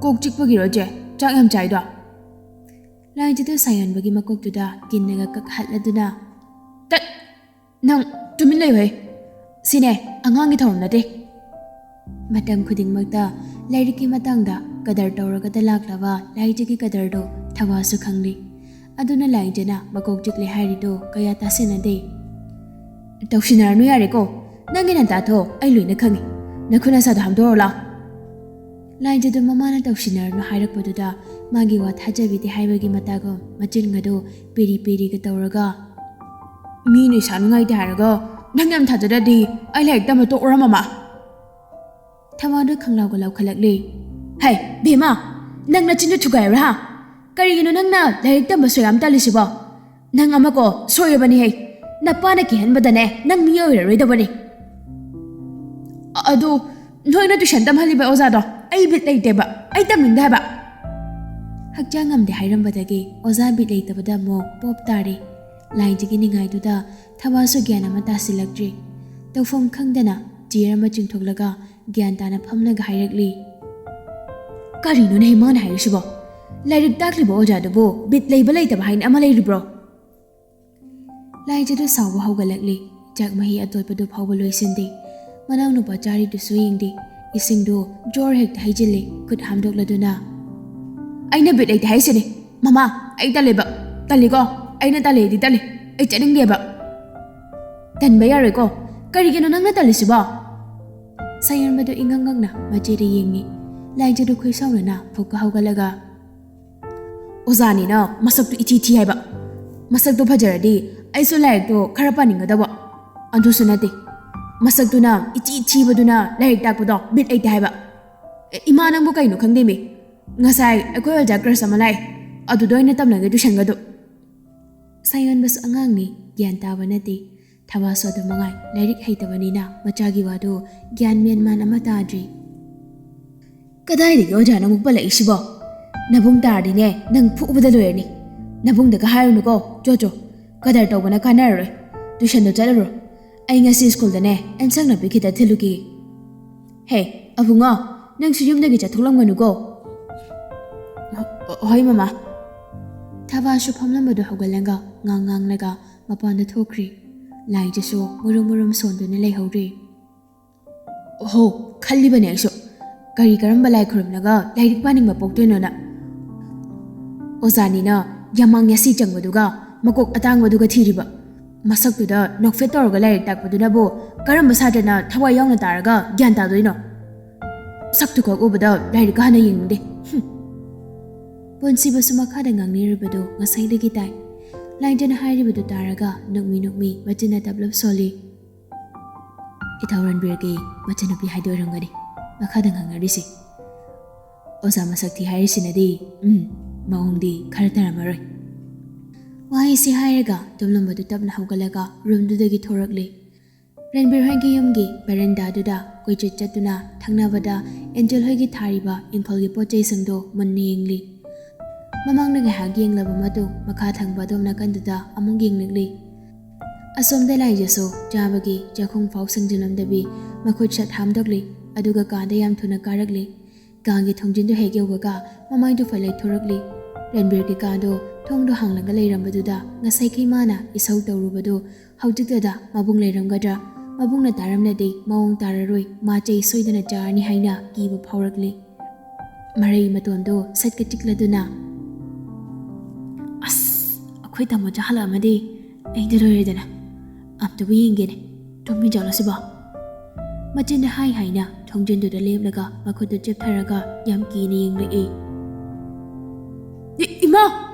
"ꯀꯣꯛ ꯆꯤꯛꯄꯒꯤꯔꯣ ꯆꯦ ꯆꯥꯛ ꯌꯥꯝ ꯆꯥꯏꯗꯣ?" ꯂꯥꯏꯖꯗꯨ ꯁꯥꯌꯣꯟꯕꯒꯤ ꯃꯀꯣꯛꯇꯨꯗ ꯀꯤꯟꯅꯒ ꯀꯛꯍꯠꯂꯗꯨꯅ, "ꯇꯠ! ꯅꯪ ꯇꯨꯃꯤꯟ ꯂꯩꯌꯨꯍꯦ꯫ ꯁꯤꯅꯦ ꯑꯉꯥꯡꯒꯤ ꯊꯧꯔꯝ ꯅꯠꯇꯦ꯫" ꯃꯇꯝ ꯈꯨꯗꯤꯡꯃꯛꯇ ꯂꯥꯏꯔꯤꯛꯀꯤ ꯃꯇꯥꯡꯗ ꯀꯗꯔ ꯇꯧꯔꯒꯗ ꯂꯥꯛꯂꯕ ꯂꯥꯏꯖꯒꯤ ꯀꯗꯔꯗꯣ ꯊꯋꯥꯁꯨ ꯈꯪꯂꯤ꯫ ꯑꯗꯨꯅ ꯂꯥꯏꯖꯅ ꯃꯀꯣꯛ ꯆꯤꯛꯂꯦ ꯍꯥꯏꯔꯤꯗꯣ ꯀꯌꯥ ꯇꯥꯁꯤꯟꯅꯗꯦ꯫ "ꯇꯧꯁꯤꯟꯅꯔꯅꯨ ꯌꯥꯔꯦꯀꯣ꯫ ꯅꯪꯒꯤ ꯅꯟꯇꯥꯊꯣ ꯑꯩ ꯂꯣꯏꯅ ꯈꯪꯉꯤ꯫ ꯅꯈꯨꯠ ꯅꯁꯥꯗꯣ ꯍꯥꯝꯗꯣꯛꯑꯣ ꯂꯥꯎ꯫" ꯂꯥꯏꯖꯗꯨ ꯃꯃꯥꯅ ꯇꯧꯁꯤꯟꯅꯔꯅꯨ ꯍꯥꯏꯔꯛꯄꯗꯨꯗ ꯃꯥꯒꯤ ꯋꯥ ꯊꯥꯖꯕꯤꯗꯦ ꯍꯥꯏꯕꯒꯤ ꯃꯇꯥꯒꯨꯝ ꯃꯆꯤꯟꯒꯗꯨ ꯄꯦꯔꯤ ꯄꯦꯔꯤꯒ ꯇꯧꯔꯒ, "ꯃꯤ ꯅꯤꯁꯥ ꯅꯨꯡꯉꯥꯏꯇꯦ ꯍꯥꯏꯔꯒ ꯅꯪ ꯌꯥꯝ ꯊꯥꯖꯗ꯭ꯔꯗꯤ ꯑꯩ ꯂꯥꯏꯔꯤꯛ ꯇꯝꯕ ꯇꯣꯛꯎꯔ, ꯃꯃꯥ?" ꯊꯋꯥꯗꯨ ꯈꯪꯂꯥꯎꯒ ꯂꯥꯎꯈꯠꯂꯛꯂꯤ꯫ "ꯍꯩ, ꯕꯦꯝꯃ, ꯅꯪ ꯅꯆꯤꯟꯗꯨ ꯊꯨꯒꯥꯏꯔꯣ ꯍꯥ? ꯀꯔꯤꯒꯤꯅꯣ ꯅꯪꯅ ꯂꯥꯏꯔꯤꯛ ꯇꯝꯕ ꯁꯨꯛꯌꯥꯝ ꯇꯜꯂꯤꯁꯤꯕꯣ? ꯅꯪ ꯑꯃꯀꯣ ꯁꯣꯏꯔꯕꯅꯤ ꯍꯩ꯫ ꯅꯄꯥꯅ ꯀꯤꯍꯟꯕꯗꯅꯦ ꯅꯪ ꯃꯤ ꯑꯣꯏꯔꯔꯣꯏꯗꯕꯅꯤ꯫" "ꯑꯗꯨ ꯅꯣꯏꯅ ꯇꯨꯏꯁꯟ ꯇꯝꯍꯜꯂꯤꯕ ꯑꯣꯖꯥꯗꯣ ꯑꯩ ꯕꯤꯠ ꯂꯩꯇꯦꯕ, ꯑꯩ ꯇꯝꯅꯤꯡꯗꯦ ꯍꯥꯏꯕ꯫" ꯍꯛꯆꯥꯡ ꯉꯝꯗꯦ ꯍꯥꯏꯔꯝꯕꯗꯒꯤ ꯑꯣꯖꯥ ꯕꯤꯠ ꯂꯩꯇꯕꯗ ꯑꯃꯨꯛ ꯄꯣꯞ ꯇꯥꯔꯦ꯫ ꯂꯥꯏꯖꯒꯤ ꯅꯤꯡꯉꯥꯏꯗꯨꯗ ꯊꯋꯥꯁꯨ ꯒ꯭ꯌꯥꯟ ꯑꯃ ꯇꯥꯁꯤꯜꯂꯛꯇ꯭ꯔꯤ꯫ ꯇꯧꯐꯝ ꯈꯪꯗꯅ ꯆꯤꯌꯔ ꯑꯃ ꯆꯤꯡꯊꯣꯛꯂꯒ ꯒ꯭ꯌꯥꯟ ꯇꯥꯅ ꯐꯝꯂꯒ ꯍꯥꯏꯔꯛꯂꯤ꯫ "ꯀꯔꯤꯅꯣꯅꯦ ꯃꯥꯅ ꯍꯥꯏꯔꯤꯁꯤꯕꯣ? ꯂꯥꯏꯔꯤꯛ ꯇꯥꯛꯂꯤꯕ ꯑꯣꯖꯥꯗꯨꯕꯨ ꯕꯤꯠ ꯂꯩꯕ ꯂꯩꯇꯕ ꯍꯥꯏꯅ ꯑꯃ ꯂꯩꯔꯤꯕ꯭ꯔꯣ?" ꯂꯥꯏꯖꯗꯨ ꯁꯥꯎꯕ ꯍꯧꯒꯠꯂꯛꯂꯤ꯫ ꯆꯥꯛ ꯃꯍꯤ ꯑꯇꯣꯠꯄꯗꯨ ꯐꯥꯎꯕ ꯂꯣꯏꯁꯤꯟꯗꯦ꯫ ꯃꯅꯥꯎꯅꯨꯄꯥ ꯆꯥꯔꯤꯗꯨꯁꯨ ꯌꯦꯡꯗꯦ꯫ ꯏꯁꯤꯡꯗꯨ ꯖꯣꯔ ꯍꯦꯛꯇ ꯍꯩꯖꯤꯜꯂꯤ, ꯈꯨꯠ ꯍꯥꯝꯗꯣꯛꯂꯗꯨꯅ꯫ "ꯑꯩꯅ ꯕꯤꯠ ꯂꯩꯇꯦ ꯍꯥꯏꯁꯤꯅꯤ꯫ ꯃꯃꯥ, ꯑꯩ ꯇꯜꯂꯦꯕ꯫ ꯇꯜꯂꯤꯀꯣ? ꯑꯩꯅ ꯇꯜꯂꯦꯗꯤ ꯇꯜꯂꯤ꯫ ꯑꯩ ꯆꯠꯅꯤꯡꯗꯦꯕ꯫" "ꯇꯟꯕ ꯌꯥꯔꯣꯏꯀꯣ꯫ ꯀꯔꯤꯒꯤꯅꯣ ꯅꯪꯅ ꯇꯜꯂꯤꯁꯤꯕꯣ?" ꯁꯥꯌꯣꯟꯕꯗꯨ ꯏꯉꯛ ꯉꯛꯅ ꯃꯆꯦꯗ ꯌꯦꯡꯉꯤ꯫ ꯂꯥꯏꯖꯗꯨ ꯈꯣꯏꯁꯥꯎꯅꯅ ꯐꯨꯛꯀ ꯍꯧꯒꯠꯂꯒ, "ꯑꯣꯖꯥꯅꯤꯅ ꯃꯁꯛꯇꯨ ꯏꯊꯤ ꯊꯤ ꯍꯥꯏꯕ꯫ ꯃꯁꯛꯇꯨ ꯐꯖꯔꯗꯤ ꯑꯩꯁꯨ ꯂꯥꯏꯔꯤꯛꯇꯣ ꯈꯔ ꯄꯥꯅꯤꯡꯒꯗꯕ꯫ ꯑꯗꯨꯁꯨ ꯅꯠꯇꯦ, ꯃꯁꯛꯇꯨꯅ ꯏꯊꯤ ꯊꯤꯕꯗꯨꯅ ꯂꯥꯏꯔꯤꯛ ꯇꯥꯛꯄꯗꯣ ꯕꯤꯠ ꯂꯩꯇꯦ ꯍꯥꯏꯕ꯫ ꯑꯦ, ꯏꯃꯥ, ꯅꯪꯕꯨ ꯀꯩꯅꯣ ꯈꯪꯗꯦꯃꯤ? ꯉꯁꯥꯏ ꯑꯩꯈꯣꯏ ꯑꯣꯖꯥ ꯀ꯭ꯔꯁ ꯑꯃ ꯂꯥꯛꯑꯦ, ꯑꯗꯨꯗ ꯑꯣꯏꯅ ꯇꯝꯂꯒꯦ ꯇꯨꯏꯁꯟꯒꯗꯣ꯫" ꯁꯥꯌꯣꯟꯕꯁꯨ ꯑꯉꯥꯡꯅꯤ, ꯒ꯭ꯌꯥꯟ ꯇꯥꯕ ꯅꯠꯇꯦ꯫ ꯊꯋꯥꯁꯨ ꯑꯗꯨ ꯃꯉꯥꯏ, ꯂꯥꯏꯔꯤꯛ ꯍꯩꯇꯕꯅꯤꯅ ꯃꯆꯥꯒꯤ ꯋꯥꯗꯨ ꯒ꯭ꯌꯥꯟ ꯃꯦꯟ ꯃꯥꯟ ꯑꯃ ꯇꯥꯗ꯭ꯔꯤ꯫ "ꯀꯗꯥꯏꯗꯒꯤ ꯑꯣꯖꯥꯅ ꯑꯃꯨꯛ ꯄꯜꯂꯛꯏꯁꯤꯕꯣ? ꯅꯕꯨꯡ ꯇꯥꯔꯗꯤꯅꯦ, ꯅꯪ ꯐꯨꯕꯗ ꯂꯣꯏꯔꯅꯤ꯫ ꯅꯕꯨꯡꯗꯒ ꯍꯥꯏꯔꯨꯅꯨꯀꯣ, ꯆꯣ ꯆꯣ꯫ ꯀꯗꯔ ꯇꯧꯕꯅ ꯀꯥꯟꯅꯔꯔꯣꯏ꯫ ꯇꯨꯏꯁꯟꯗꯣ ꯆꯠꯂꯨꯔꯣ꯫ ꯑꯩ ꯉꯁꯤ ꯁ꯭ꯀꯨꯜꯗꯅꯦ ꯑꯦꯟꯁꯥꯡ ꯅꯥꯄꯤ ꯈꯤꯇ ꯊꯤꯜꯂꯨꯈꯤꯒꯦ꯫ ꯍꯦ, ꯑꯕꯨꯡꯉꯣ, ꯅꯪꯁꯨ ꯌꯨꯝꯗꯒꯤ ꯆꯠꯊꯣꯛꯂꯝꯒꯅꯨꯀꯣ꯫" "ꯍꯣꯏ, ꯃꯃꯥ꯫" ꯊꯕꯥꯁꯨ ꯐꯝꯂꯝꯕꯗꯨ ꯍꯧꯒꯠꯂꯒ ꯉꯥꯡ ꯉꯥꯡꯂꯒ ꯃꯄꯥꯟꯗ ꯊꯣꯛꯈ꯭ꯔꯤ꯫ ꯂꯥꯏꯖꯁꯨ ꯃꯨꯔꯨꯝ ꯃꯨꯔꯨꯝ ꯁꯣꯟꯗꯨꯅ ꯂꯩꯍꯧꯔꯤ꯫ "ꯑꯣꯍꯣ, ꯈꯜꯂꯤꯕꯅꯦ ꯑꯩꯁꯨ꯫ ꯀꯔꯤ ꯀꯔꯝꯕ ꯂꯥꯏ ꯈꯨꯔꯨꯝꯂꯒ ꯂꯥꯏꯔꯤꯛ ꯄꯥꯅꯤꯡꯕ ꯄꯣꯛꯇꯣꯏꯅꯣꯅ?" "ꯑꯣꯖꯥꯅꯤꯅ ꯌꯥꯃꯥꯡ ꯌꯥꯁꯤ ꯆꯪꯕꯗꯨꯒ ꯃꯀꯣꯛ ꯑꯇꯥꯡꯕꯗꯨꯒ ꯊꯤꯔꯤꯕ꯫ ꯃꯁꯛꯇꯨꯗ ꯅꯣꯛꯐꯦꯠ ꯇꯧꯔꯒ ꯂꯥꯏꯔꯤꯛ ꯇꯥꯛꯄꯗꯨꯅꯕꯨ ꯀꯔꯝꯕ ꯁꯥꯇ꯭ꯔꯅ ꯊꯋꯥꯏ ꯌꯥꯎꯅ ꯇꯥꯔꯒ ꯒ꯭ꯌꯥꯟ ꯇꯥꯗꯣꯏꯅꯣ? ꯁꯛꯇꯨ ꯈꯛ ꯎꯕꯗ ꯂꯥꯏꯔꯤꯛꯀ ꯍꯥꯟꯅ ꯌꯦꯡꯅꯤꯡꯗꯦ꯫" ꯍꯨꯝ꯫ ꯄꯨꯟꯁꯤꯕꯁꯨ ꯃꯈꯥꯗ ꯉꯥꯡꯅꯔꯤꯕꯗꯨ ꯉꯁꯥꯏꯗꯒꯤ ꯇꯥꯏ꯫ ꯂꯥꯏꯟꯗꯅ ꯍꯥꯏꯔꯤꯕꯗꯨ ꯇꯥꯔꯒ ꯅꯣꯛꯃꯤ ꯅꯣꯛꯃꯤ ꯃꯆꯤꯟꯅ ꯇꯞꯂꯞ ꯁꯣꯜꯂꯤ꯫ "ꯏꯊꯧ ꯔꯟꯕꯤꯔꯒꯤ ꯃꯆꯟꯅꯨꯄꯤ ꯍꯥꯏꯗꯣꯏꯔꯝꯒꯅꯤ ꯃꯈꯥꯗ ꯉꯥꯡꯅꯔꯤꯁꯦ꯫ ꯑꯣꯖꯥ ꯃꯁꯛ ꯊꯤ ꯍꯥꯏꯔꯤꯁꯤꯅꯗꯤ, ꯎꯝ, ꯃꯑꯣꯡꯗꯤ ꯈꯔ ꯇꯥꯔꯝꯃꯔꯣꯏ"꯫ ꯋꯥꯍꯩꯁꯤ ꯍꯥꯏꯔꯒ ꯇꯨꯝꯂꯝꯕꯗꯨ ꯇꯞꯅ ꯍꯧꯒꯠꯂꯒ ꯔꯨꯝꯗꯨꯗꯒꯤ ꯊꯣꯔꯛꯂꯤ꯫ ꯔꯟꯕꯤꯔ ꯍꯣꯏꯒꯤ ꯌꯨꯝꯒꯤ ꯕꯦꯔꯦꯟꯗꯥꯗꯨꯗ ꯀꯣꯏꯆꯠ ꯆꯠꯇꯨꯅ ꯊꯪꯅꯕꯗ ꯑꯦꯟꯖꯦꯜ ꯍꯣꯏꯒꯤ ꯊꯥꯔꯤꯕ ꯏꯪꯈꯣꯜꯒꯤ ꯄꯣꯠ ꯆꯩꯁꯤꯡꯗꯣ ꯃꯨꯟꯅ ꯌꯦꯡꯂꯤ꯫ ꯃꯃꯥꯡꯗ ꯉꯥꯏꯍꯥꯛ ꯌꯦꯡꯂꯕ ꯃꯇꯨꯡ ꯃꯈꯥ ꯊꯪꯕ ꯑꯗꯣꯝ ꯅꯥꯀꯟꯗꯨꯗ ꯑꯃꯨꯛ ꯌꯦꯡꯂꯛꯂꯤ꯫ ꯑꯁꯣꯝꯗ ꯂꯥꯏꯖꯁꯨ ꯆꯥꯕꯒꯤ ꯆꯥꯛꯈꯨꯝ ꯐꯥꯎ ꯁꯦꯡꯖꯤꯜꯂꯝꯗꯕꯤ ꯃꯈꯨꯠ ꯁꯠ ꯍꯥꯝꯗꯣꯛꯂꯤ, ꯑꯗꯨꯒ ꯀꯥꯗ ꯌꯥꯝ ꯊꯨꯅ ꯀꯥꯔꯛꯂꯤ꯫ ꯀꯥꯒꯤ ꯊꯣꯡꯖꯤꯟꯗꯨ ꯍꯦꯛ ꯌꯧꯕꯒ ꯃꯃꯥꯏꯗꯨ ꯐꯠ ꯂꯩꯊꯣꯔꯛꯂꯤ꯫ ꯔꯟꯕꯤꯔꯒꯤ ꯀꯥꯗꯣ ꯊꯣꯡꯗꯣ ꯍꯥꯡꯂꯒ ꯂꯩꯔꯝꯕꯗꯨꯗ ꯉꯁꯥꯏꯈꯩ ꯃꯥꯅ ꯏꯁꯧ ꯇꯧꯔꯨꯕꯗꯨ ꯍꯧꯖꯤꯛꯇꯗ ꯃꯕꯨꯡ ꯂꯩꯔꯝꯒꯗ꯭ꯔꯥ? ꯃꯕꯨꯡꯅ ꯇꯥꯔꯝꯂꯗꯤ ꯃꯑꯣꯡ ꯇꯥꯔꯔꯣꯏ, ꯃꯥ ꯆꯩ ꯁꯣꯏꯗꯅ ꯆꯥꯔꯅꯤ ꯍꯥꯏꯅ ꯀꯤꯕ ꯐꯥꯎꯔꯛꯂꯤ꯫ ꯃꯔꯩ ꯃꯇꯣꯟꯗꯣ ꯁꯠꯀ ꯆꯤꯛꯂꯗꯨꯅ, "ꯑꯁ, ꯑꯩꯈꯣꯏ ꯇꯥꯃꯣ ꯆꯥꯍꯜꯂꯛꯑꯝꯃꯗꯤ ꯑꯩꯗꯤ ꯂꯣꯏꯔꯦꯗꯅ꯫ ꯑꯝꯇꯕꯨ ꯌꯦꯡꯒꯦꯅꯦ, ꯇꯨꯝꯃꯤ ꯖꯥꯠꯂꯣ ꯁꯤꯕꯣ?" ꯃꯆꯤꯟꯗ ꯍꯥꯏ ꯍꯥꯏꯅ ꯊꯣꯡꯖꯤꯟꯗꯨꯗ ꯂꯦꯞꯂꯒ ꯃꯈꯨꯠꯇꯨ ꯆꯦꯞꯊꯔꯒ ꯌꯥꯝ ꯀꯤꯅ ꯌꯦꯡꯂꯛꯏ꯫ "ꯏ-, ꯏꯃꯥ!"